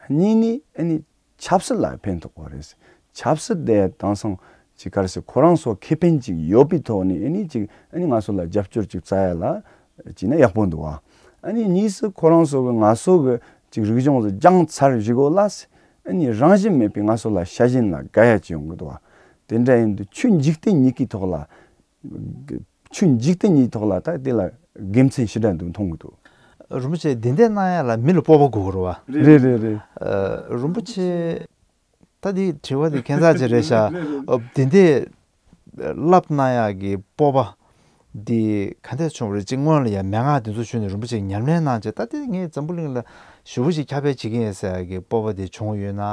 གཉིས་ནི་ཨ་ནི་ཆབ་སྲིད་ལ་ཕན་ཐོགས་པ་རེད། ཆབ་སྲིད་དེ་དེང་སང་ཅིག་ག་རེ་ཟེར་ཁོ་རང་ཚོ་ཁེ་ཕན་ཅིག་ཡོད་པའི་ཐོག་ནས་ཨ་ནི་ཅིག་ཨ་ནི་ང་ཚོ་ལ་རྒྱབ་སྐྱོར་ཅིག་བྱ་ཡ་ལ་བྱས་ན་ཡག་པོ་འདུག་བ། ཨ་ནི་གཉིས་སུ་ཁོ་རང་ཚོ་གི་ང་ཚོ་གི་ཅིག་རིག་གཞུང་ཚོ་སྦྱངས་ཚར་བཞག་གོ་ལ་ཨ་ནི་རང་བཞིན་མེད་པའི་ང་ཚོ་ལ་ཤ་ཞེན་ལ་དགའ་ཡ་ཅིག་ཡོང་གི་འདུག་བ། དེ་འདྲ་ཡིན་དུས་ཆོས་འཇིག་རྟེན་གཉིས་ཀའི་ཐོག་ལ། ཆོས་འཇིག་རྟེན་གཉིས་ཐོག་ལ་ད་དེ་ལ་དགེ་མཚན་ཞེ་དྲག་འདུག་མཐོང་གི་འདུག་རིན་པོ་ཆེ་དེ་འདྲས་གནང་ཡ་ལ་མི་ལ་སྤོབས་པ་དགོས་ཀྱི་རེད་བ། རེད་རེད་རེད། ཨ། རིན་པོ་ཆེ། ད་དེ་དྲི་བ་དེ་ཁྱད་མཚར་ཅིག་རེད་ཤག་ཨ། དེ་འདྲས་བསླབ་གནང་ཡ་གི་སྤོབས་པ། འདི་ག་འདྲས་བྱུང་བ་རེད། ཅིག་སྔོན་ལ་ཡང་མན་ངག་འདི་ཚོ་ཞུས་ནས་རིན་པོ་ཆེ་ཉམས་ལེན་གནང་བྱས། ད་ལྟ་ངས་འཛམ་བུ་གླིང་ལ་ཞེ་པོ་ཞིག་ཁྱབ་སྤེལ་བྱེད་ཀྱི་ཡིན་ཟེར་ཡག་གི་སྤོབས་པ་དེ་བྱུང་ཡོད་ན།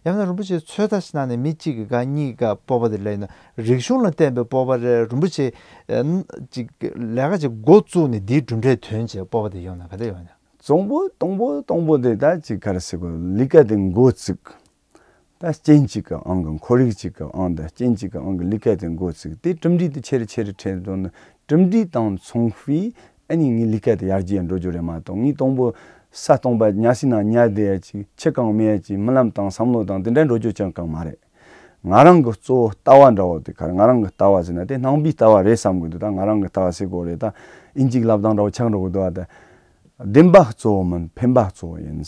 ཡང་ན་རིན་པོ་ཆེ་ཚོད་ལྟ་ཞིག་གནང་ནས་མི་གཅིག་གི་སྒང་གཉིས་ཀ་སྤོབས་པ་དེ་སླེབས་ན། རིག་གཞུང་ལ་བརྟེན་པའི་སྤོབས་པ་རེད། རིན་པོ་ཆེ་ཨ་ཅིག་ལས་ཀ་ཅིག་འགོ་བཙུགས་ནས་འདིའི་གྲུབ་འབྲས་ཐོན་བྱས་སྤོབས་པ་དེ་ཡོང་ན་ག་འདྲས་ཡོང་ན། གཙོ་བོ་དང་པོ་དང་པོ་དེ་ད་ཅིག་ག་རེ་ཟེར་དགོས། ལས་ཀ་དེ་འགོ་བཙུགས། ད་རྐྱེན་གཅིག་གི་དབང་གིས། ཁོར་ཡུག་གཅིག་གི་དབང་དང་རྐྱེན་གཅིག་གི་དབང་གིས་ལས་ཀ་དེ་འགོ་བཙུགས་ཏེ། གྲུབ་འབྲས་དེ་ཆེ་རུ་ཆེ་རུ་འཕེལ་འགྲོ་ན། གྲུབ་འབྲས་དང་མཚུངས་པའི་ཨ་ནི་ངའི་ལས་ཀ་དེ་ཡར་རྒྱས་འགྲོ་རྒྱུ་རེད་མ་གཏོགས། ངས་དང་པོ་ས་སྟོང་པ་ཉལ་སའི་ནང་ཉལ་བསྡད་ཡ་ཅིག་ཁྱི་གང་མེད་ཡ་ཅིག་མི་ལམ་དང་བསམ་བློ་དང་དེ་འདྲ་འགྲོ་རྒྱུ་ཅང་གང་མ་རེད། ང་རང་གི་གཙོ་བོ་ལྟ་བ་འདྲ་བོ་དེ་ག་རེ། ང་རང་གི་ལྟ་བ་ཟེར་ན་དེ་ནང་པའི་ལྟ་བ་རེད་བསམ་གི་འདུག་ད་ང་རང་གི་ལྟ་བ་ཟེར་དགོས་རེད། ད་དབྱིན་ཇིའི་ལབ་སྟངས་འདྲ་བོ་ཆགས་འགྲོ་གི་འདུག་ཨ། ད་བདེན་པ་གཙོ་བོ་མིན། ཕན་པ་གཙོ་བོ་ཡིན།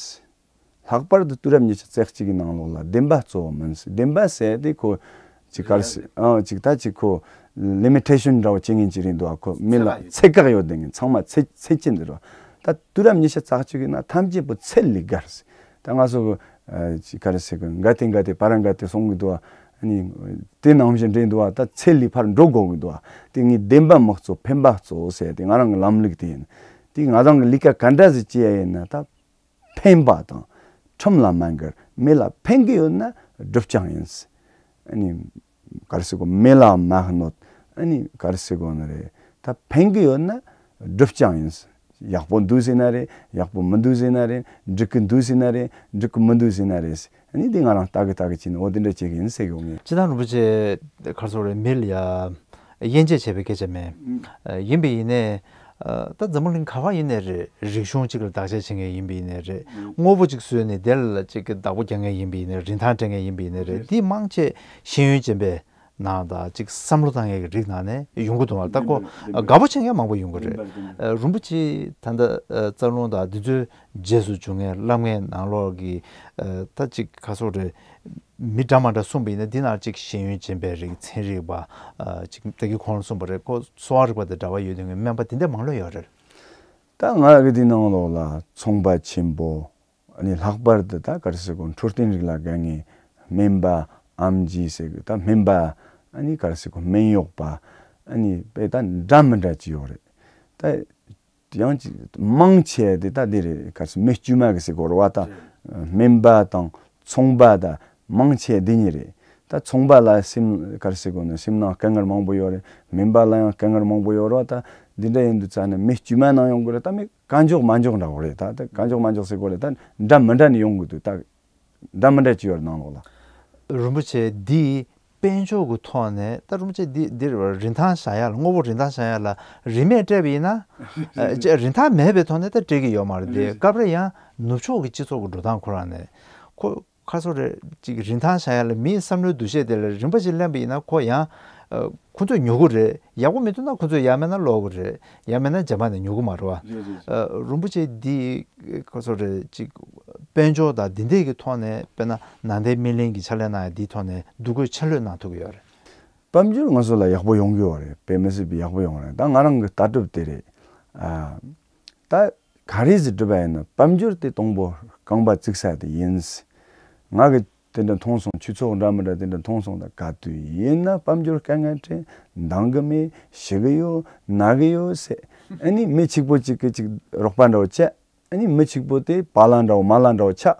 ལྷག་པར་དུ་དུས་རབས་ཉི་ཤུ་རྩ་གཅིག་གི་ནང་ལོགས་ལ་བདེན་པ་གཙོ་བོ་མིན། བདེན་པ་ཟེར་དེ་ཁོ་ཅིག་ག་རེ་ཟེར། ཨ་ཅིག་ད་ཅིག་ཁོ་ལི་མི་ཊེ་ཤན་འདྲ་བོ་བྱེད་མཁན་ཅིག་རེད་འདུག་ཨ། ཁོ་མི་ལ་ཚད་བཀག་ཡོད་དེ་ངན་ཚང་མ་ཚད་ཚད་ཅན་དེ་རེད། ད་དུས་རབས་ཉི་ཤུ་རྩ་གཅིག་གི་ནང་ཐམས་ཅད་པོ་ཚད་ལས་བརྒལ་ཟེར། ད་ང་ཚོ་གི་ཨ་ཅིག་ག་རེ་ཟེར་གི། འགའ་དེ་འགའ་དེ་པ་ར་འགའ་དེ་གསུང་གི་འདུག་ཨ། ཨ་ནི་དེ་ནང་བཞིན་རེད་འདུག་ཨ། ད་ཚད་ལས་ཕར་འགྲོ་དགོས་གི་འདུག་ཨ། དེ་ངས་བདེན་པ་མི་གཙོ་ཕན་པ་གཙོ་ཟེར་དེ་ང་རང་གི་ལམ་ལུགས་དེ་ཡིན། དེ་ང་རང་གི་ལས་ཀ་ག་འདྲ་ཟིག་བྱེད་ཡ་ཡིན་ན། ད་ཕན་པ་དང་ཁྲིམས་ལ་མ་འགལ། མི་ལ་ཕན་གི་ཡོད་ན་སྒྲུབ་རྐྱང་ཡིན། ཨ་ནི་ག་རེ་ཟེར་གོ། མི་ལ་མ་གནོད། ཨ་ནི་ག་རེ་ཟེར་གོ་ནི་རེད། ད་ཕན་གི་ཡོད་ན་སྒྲུབ་རྐྱང་ཡིན། ཡག་པོ་འདུག་ཟེར་ན་རེད། ཡག་པོ་མི་འདུག་ཟེར་ན་རེད། འགྲིག་གི་འདུག་ཟེར་ན་རེད། འགྲིག་གི་མི་འདུག་ཟེར་ན་རེད། ཨ་ནི་དེ་ང་རང་ལྟ་གི་ལྟ་གི་བྱས་ནས་འོ་དེ་འདྲ་བྱེད་གི་ཡིན་ཟེར་གི་ཡོད་ངེས། སྤྱིར་བཏང་རིན་པོ་ཆེ་ག་རེ་ཟེར་དགོས་རེད། མི་ལ་ཡ་དབྱེ་འབྱེད་བྱས་པའི་སྐད་ཆ་མེད། ཨ་ཡིན་པ་ཡིན་ནའི་ཨ་ད་འཛམ་བུ་གླིང་ག་པར་ཡིན་ནའི་རེད། རིག་གཞུང་གཅིག་ལ་བདག་གཅེས་བྱེད་མཁན་ཡིན་པ་ཡིན་ནའི་རེད། དངོས་པོ་གཅིག་བཟོས་ནས་དེ་ལ་གཅིག་གི་བདག་པོ་རྒྱག་མཁན་ཡིན་པ་ཡིན་ནའི་རེད། རིན་ཐང་སྤྲད་མཁན་ཡིན་པ་ཡིན་ནའི་རེད། འདི་མང་ཆེ་ཤེས་ཡོན་ཅན་པའི་ནང་དང་གཅིག་བསམ་བློ་བཏང་མཁན་གྱི་རིགས་ནང་ནས་ཡོང་གི་འདུག་བ། ད་ཁོ་དགའ་པོ་བྱེད་མཁན་མང་པོ་ཡོང་གི་རེད། ཨ་རིན་པོ་ཆེ་ད་ལྟ་ཨ་རྩ་རླུང་དང་འདི་ཚོའི་རྗེས་སུ་འཇུག་མཁན་བསླབ་མཁན་ནང་ལོགས་ཀྱི་ཨ་ད་གཅིག་ག་རེ་ཟེར་དགོས་རེད། མི་འདྲ་མ་འདྲ་གསུངས་པ་ཡིན་ན། འདི་ནང་གཅིག་ཤེས་ཡོན་ཅན་པའི་རིགས། ཚན་རིག་པ། ཨ་གཅིག་ད་གིན་གོང་ལ་གསུངས་པ་རེད། ཁོ་གསོ་བ་རིག་པ་དང་འབྲེལ་བ་ཡོད་མཁན་གྱི་སྨན་པ་དེ་འདྲ་མང་ལོས་ཡོད་རེད། ད་ང་གི་འདི་ནང་ལོགས་ལ་ཚོང་པ་ཆེན་པོ། ཨ་ནི་ལྷག་པར་དུ་ད་ག་རེ་ཟེར་གོ། འཕྲོད་བསྟེན་རིགས་ལ་དགའ་མཁན་སྨན་པ། ཨེམ་ཆི་ཟེར་གི། ད་སྨན་པ། ཨ་ནི་ག་རེ་ཟེར་གོ། སྨན་གཡོག་པ། ཨ་ནི་དཔེ་ད་འདྲ་མི་འདྲ་ཅིག་ཡོད་རེད། ད་ཡང་ཅིག་མང་ཆེ་དེ་ད་འདི་རེད། ག་རེ་ཟེར། མི་དཀྱུས་མ་གི་ཟེར་དགོས་རེད་བ། ད་སྨན་པ་དང་ཚོང་པ་ད་མང་ཆེ་འདི་གཉིས་རེད། ད་ཚོང་པ་ལ་སེམས་ག་རེ་ཟེར་དགོས་ན། སེམས་ནང་དཀའ་ངལ་མང་པོ་ཡོད་རེད། སྨན་པ་ལ་ཡང་དཀའ་ངལ་མང་པོ་ཡོད་རེད་བ། ད་འདི་འདྲ་ཡིན་དུས་ཙ་ན་མི་དཀྱུས་མ་ནང་ཡོང་གི་རེད། ད་མི་གང་མགྱོགས་མ་མགྱོགས་འདྲ་བོ་རེད། ད་ད་གང་མགྱོགས་མ་མགྱོགས་ཟེར་དགོས་རེད། ད་འདྲ་མི་འདྲ་ནས་ཡོང་གི་འདུག་ད་འདྲ་མི་འདྲ་ཅིག་ཡོད་རེད་ནང་ལོགས་ལ། རིན་པོ་ཆེ་འདིའི་དཔལ་འབྱོར་གྱི་ཐོག་ནས། ད་རིན་པོ་ཆེ་འདི་འདིར་རིན་ཐང་བཞག་ཡ་ལ། དངོས་པོ་རིན་ཐང་བཞག་ཡ་ལ་རིན་མེད་སྤྲད་པ་ཡིན་ན། ཨ་ཅེ་རིན་ཐང་མེད་པའི་ཐོག་ནས་ད་སྤྲད་ཀྱི་ཡོད་མ་རེད། དེ་སྐབས་རེ་ཡང་ནུབ་ཕྱོགས་ཀྱི་སྤྱི་ཚོགས་ཀྱི་འགྲོ་སྟངས་ཁོ་རང་ནས། ཁོ་ག་རེ་ཟེར་དགོས་རེད། ཅིག་རིན་ཐང་བཞག་ཡ་ལ་མིའི་བསམ་བློའི་འདུ་ཤེས་དེ་ལ་རིམ་པ་ཞིག་ལེན་པ་ཡིན་ན། ཁོ་ཡང་ཨ་ཁོ་ཚོས་ཉོ་གི་རེད། ཡག་པོ་མི་འདུག་ན་ཁོ་ཚོས་ཡང་མིན་ན་སློག་གི་རེད། ཡང་མིན་ན་རྗེས་མ་ནས་ཉོ་གི་མ་རེད་བ། རེད་རེད། ཨ་རིན་པོ་ཆེ་འདི་ག་རེ་ཟེར་དགོས་རེད། ཅིག་དཔལ་འབྱོར་དང་འདི་འདྲས་ཀྱི་ཐོག་ནས། དཔེར་ན་ནང་བསྟན་སྨིན་གླིང་གི་ཕྱག་ལས་གནང་ཡ་འདིའི་ཐོག་ནས་འདུ་འགོད་ཆེ་ལོས་གནང་ཐུབ་ཀྱི་ཡོད་རེད། དཔལ་འབྱོར་ང་ཚོ་ལ་ཡག་པོ་ཡོང་གི་ཡོད་རེད། དཔེ་མི་སྲིད་པའི་ཡག་པོ་ཡོང་རེད། ད་ང་རང་གི་ལྟ་གྲུབ་དེ་རེད། ཨ་ད་ག་རེ་ཟེར་སྒྲུབ་པ་ཡིན་ན། དཔལ་འབྱོར་དེ་དང་པོ་རྐང་པ་བཙུགས་ས་དེ་ཡིན། ང་གི་དེ་འདྲ་མཐོང་སོང་། ཆོས་ཚོགས་འདྲ་མི་འདྲ་དེ་འདྲ་མཐོང་སོང་། ད་ག་དུས་ཡིན་ན་དཔལ་འབྱོར་དཀའ་ངལ་འཕྲད། འདང་གི་མེད། ཤི་གི་ཡོད། ན་གི་ཡོད་ཟེར། ཨ་ནི་མི་གཅིག་པོ་གཅིག་གིས་གཅིག་རོགས་པ་འདྲ་བོ་བྱས། ཨ་ནི་མི་གཅིག་པོ་དེ་པཱ་ལགས་འདྲ་བོ་མ་ལགས་འདྲ་བོ་ཆགས།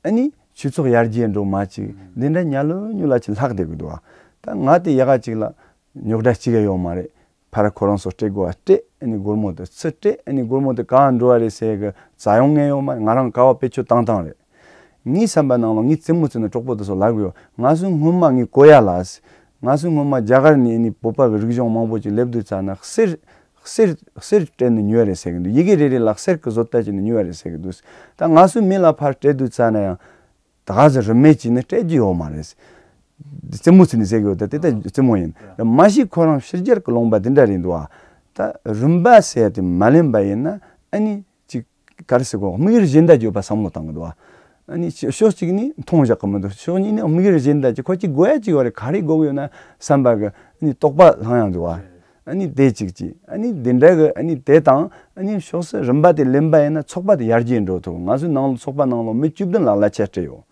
ཨ་ནི་ཆོས་ཚོགས་ཡར་རྒྱས་འགྲོ་མ་བཅུག། འདི་འདྲ་ཉལ་ལོ་ཉུལ་ལ་ཅིག་ལྷག་བསྡད་གི་འདུག་བ། ད་ང་དེ་ཡག་ག་ཅིག་ལ་རྙོག་དྲ་གཅིག་ཡང་ཡོད་མ་རེད། ཕར་ཁོ་རང་ཚོ་སྤྲད་དགོས་པ་སྤྲད། ཨ་ནི་སྒོར་མོ་དེ་ཚུར་སྤྲད། ཨ་ནི་སྒོར་མོ་དེ་ག་པར་འགྲོ་བ་རེད་ཟེར་གི་རྩ་ཡོང་ངེས་ཡོད་མ་རེད། ང་རང་ཀ་བ་བེད་སྤྱོད་བཏང་བཏང་རེད། ངའི་བསམ་པ་ནང་ལ་ངའི་རྩེད་མོ་རྩེ་ནས་གྲོགས་པོ་དེ་ཚོ་ལབ་གི་ཡོད། ང་ཚོ་སྔོན་མ་ངའི་གོ་ཡ་ལ། ང་ཚོ་སྔོན་མ་རྒྱ་གར་ནས་ཨ་ནི་བོད་པ་གི་རིག་གཞུང་མང་པོ་ཅིག་སླེབས་དུས་ཙ་ན་གསེར་གསེར་གསེར་སྤྲད་ནས་ཉོས་རེད་ཟེར་གི་འདུག། ཡི་གེ་རེ་རེ་ལ་གསེར་གི་བཟོ་ལྟ་བྱས་ནས་ཉོས་རེད་ཟེར་གི་འདུག། ད་ང་ཚོའི་མི་ལ་ཕར་སྤྲད་དུས་ཙ་ན་ཡང་ད་ག་ཟེ་རིན་མེད་ཅིག་ནི་སྤྲད་རྒྱུ་ཡོད་མ་རེད། རྩེད་མོ་རྩེ་ནས་ཟེར་གི་ཡོད། ད་དེ་ད་རྩེད་མོ་ཡིན། མ་གཞི་ཁོ་རང་ཕྱི་རྒྱལ་གི་ལུང་པ་འདི་འདྲ་རེད་འདུག་ཨ། ད་རིན་པ་ཟེར་དེ་མ་ལེན་པ་ཡིན་ན། ཨ་ནི་ཅིག་ག་རེ་ཟེར་གོ། དམིགས་ཡུལ་གཞན་དག་ཡོད་པ་བསམ་བློ་བཏང་གི་འདུག་ཨ། ཨ་ནི་ཕྱོགས་གཅིག་ནི་མཐོང་བཞག་གི་མི་འདུག། ཕྱོགས་གཉིས་ནི་དམིགས་ཡུལ་གཞན་དག་ཅིག་ཁོ་ཅིག་དགོས་ཡ་ཅིག་ཡོད་རེད། ག་རེ་དགོས་གི་ཡོད་ན་བསམ་པ་གི་ཨ་ནི་རྟོག་པ་ལྷང་ཡང་འདུག་ཨ། ཨ་ནི་དེ་གཅིག་གཅིག། ཨ་ནི་དེ་འདྲ་གི་ཨ་ནི་དེ་དང་། ཨ་ནི་ཕྱོགས་སུ་རིན་པ་དེ་ལེན་པ་ཡིན་ན་ཚོགས་པ་དེ་ཡར་རྒྱས་འགྲོ་ཐུབ། ང་ཚོའི་ནང་ལ་ཚོགས་པ་ནང་ལ་མི་བཅུ་བདུན་ལ་གླ་ཆ་སྤྲད་ཡོད།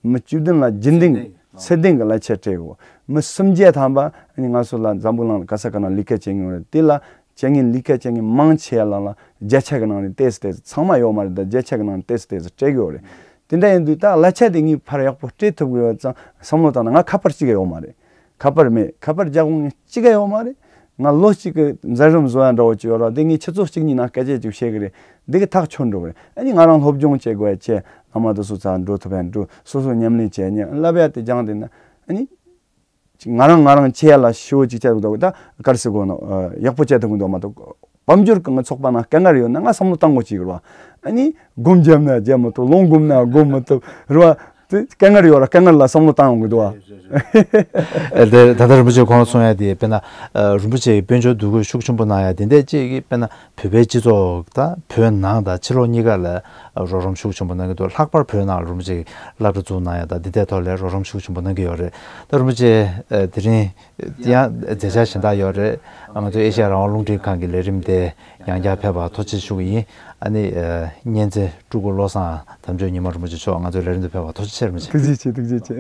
མི་བཅུ་བདུན་ལ་རྒྱུན་ལྡན་ཚད་ལྡན་གྱི་གླ་ཆ་སྤྲད་ཡོད། མི་སུམ་བརྒྱ་ཐམ་པ་ཨ་ནི་ང་ཚོ་ལ་འཛམ་བུ་གླིང་ལ་ག་ས་ག་ན་ལས་ཀ་བྱེད་མྱོང་རེད། དེ་ལ་ བྱེད་མཁན་ལས་ཀ་བྱེད་མཁན་མང་ཆེ་ལ་ལ་བརྒྱ་ཆ་གི་ནང་ནས་ཏོག་ཙམ་ཏོག་ཙམ། ཚང་མ་ཡོད་མ་རེད། ད་བརྒྱ་ཆ་གི་ནང་ནས་ཏོག་ཙམ་ཏོག་ཙམ་སྤྲད་གི་ཡོད་རེད། དེ་འདྲ་ཡིན་དུས་ད་གླ་ཆ་དེ་ངས་ཕར་ཡག་པོ་སྤྲད་ཐུབ་དགོས་ཙང་བསམ་བློ་བཏང་ན། ང་ཁ་པར་གཅིག་ཡོད་མ་རེད། ཁ་པར་མེད། ཁ་པར་རྒྱག་དགོས་མཁན་གཅིག་ཀ་ཡོད་མ་རེད། ང་ལོ་གཅིག་གི་མཛད་རིམ་བཟོ་ཡ་འདྲ་བོ་ཅིག་ཡོད་ར། དེ་ངས་ཆུ་ཚོད་གཅིག་གཉིས་ནང་སྐད་ཆ་ཅིག་བཤད་གི་རེད། འདི་གི་ཐག་ཆོད་འགྲོ་གི་རེད། ཨ་ནི་ང་རང་སློབ་སྦྱོང་བྱེད་དགོས་ཡ་བྱེད། བླ་མ་དེ་ཚོ་རྩར་འགྲོ་ཐུབ་ཡ་འགྲོ། སོ་སོ་ཉམས་ལེན་བྱེད་ཡ་ཉམས། ལབ་ཡ་དེ་སྦྱངས་བསྡད་ན། ཨ་ནི་ཅིག་ང་རང་ང་རང་ཆེ་ཡ་ལ་ཞེ་པོ་ཅིག་བྱེད་དགོས་འདུག་ད་ག་རེ་ཟེར་དགོས་ནོ། ཡག་པོ་བྱེད་ཐུབ་གི་འདུག་མ་གཏོགས། དཔལ་འབྱོར་གྱི་ངའི་ཚོགས་པ་ནང་དཀའ་ངལ་ཡོད་ན་ང་བསམ་བློ་བཏང་དགོས་ཀྱི་རེད་བ། ཨ་ནི་སྒོམ་བརྒྱབ་ན་བརྒྱབ་མི་ཐུབ། ལོང་སྒོམ་ན་སྒོམ་མི་ཐུབ་རེད་བ། དེ་དཀའ་ངལ་ཡོད་ར། དཀའ་ངལ་ལ་བསམ་བློ་བཏང་ཡོང་གི་འདུག་བ། ཨེ། དེ་ད་ལྟ་རིན་པོ་ཆེ་ཁོང་གསུང་ཡ་དེ་དཔེར་ན། ཨ། རིན་པོ་ཆེ་གི་དཔལ་འབྱོར་འདུ་འགོད་ཤུགས་ཆེན་པོ་གནང་ཡ་དེ་འདྲ་ཅིག་གིས་དཔེར་ན་བོད་པའི་སྤྱི་ཚོགས་དང་བོད་ནང་དང་ཕྱི་ལོགས་གཉིས་ཀ་ལ་རོགས་རམ་ཤུགས་ཆེན་པོ་གནང་གི་འདུག་ལྷག་པར་བོད་ནང་ལ་རིན་པོ་ཆེ་གིས་སློབ་གྲྭ་བཙུགས་གནང་ཡ་དང་འདི་ལྟའི་ཐོག་ལ་རོགས་རམ་ཤུགས་ཆེན་པོ་གནང་གི་ཡོད་རེད། ད་རིན་པོ་ཆེ། ཨ། དེ་རིང་ཡང་མཛད་འཆར་གཞན་དག་ཡོད་རེད། ང་ཚོ་ཨེ་ཤ་ཡ་རང་དབང་རླུང་འཕྲིན་ཁང་གི་ལས་རིམ་དེ་ཡང་བསྐྱར་ཕེབས་པར་ཐུགས་རྗེ་ཆེ་ཞུ་གི་ཡིན། ཨ་ནི། ཨ། གཉན་ཚེ་སྤྲུལ་སྐུ་བློ་བཟང་དམ་ཆོས་ཉི་མ་རིན་པོ་ཆེ་མཆོག་ང་ཚོའི་ལས་རིམ་དུ་ཕེབས་པར་ཐུགས་རྗེ་ཆེ། རིན་པོ་ཆེ། ཐུགས་རྗེ་ཆེ། ཐུགས་རྗེ་ཆེ།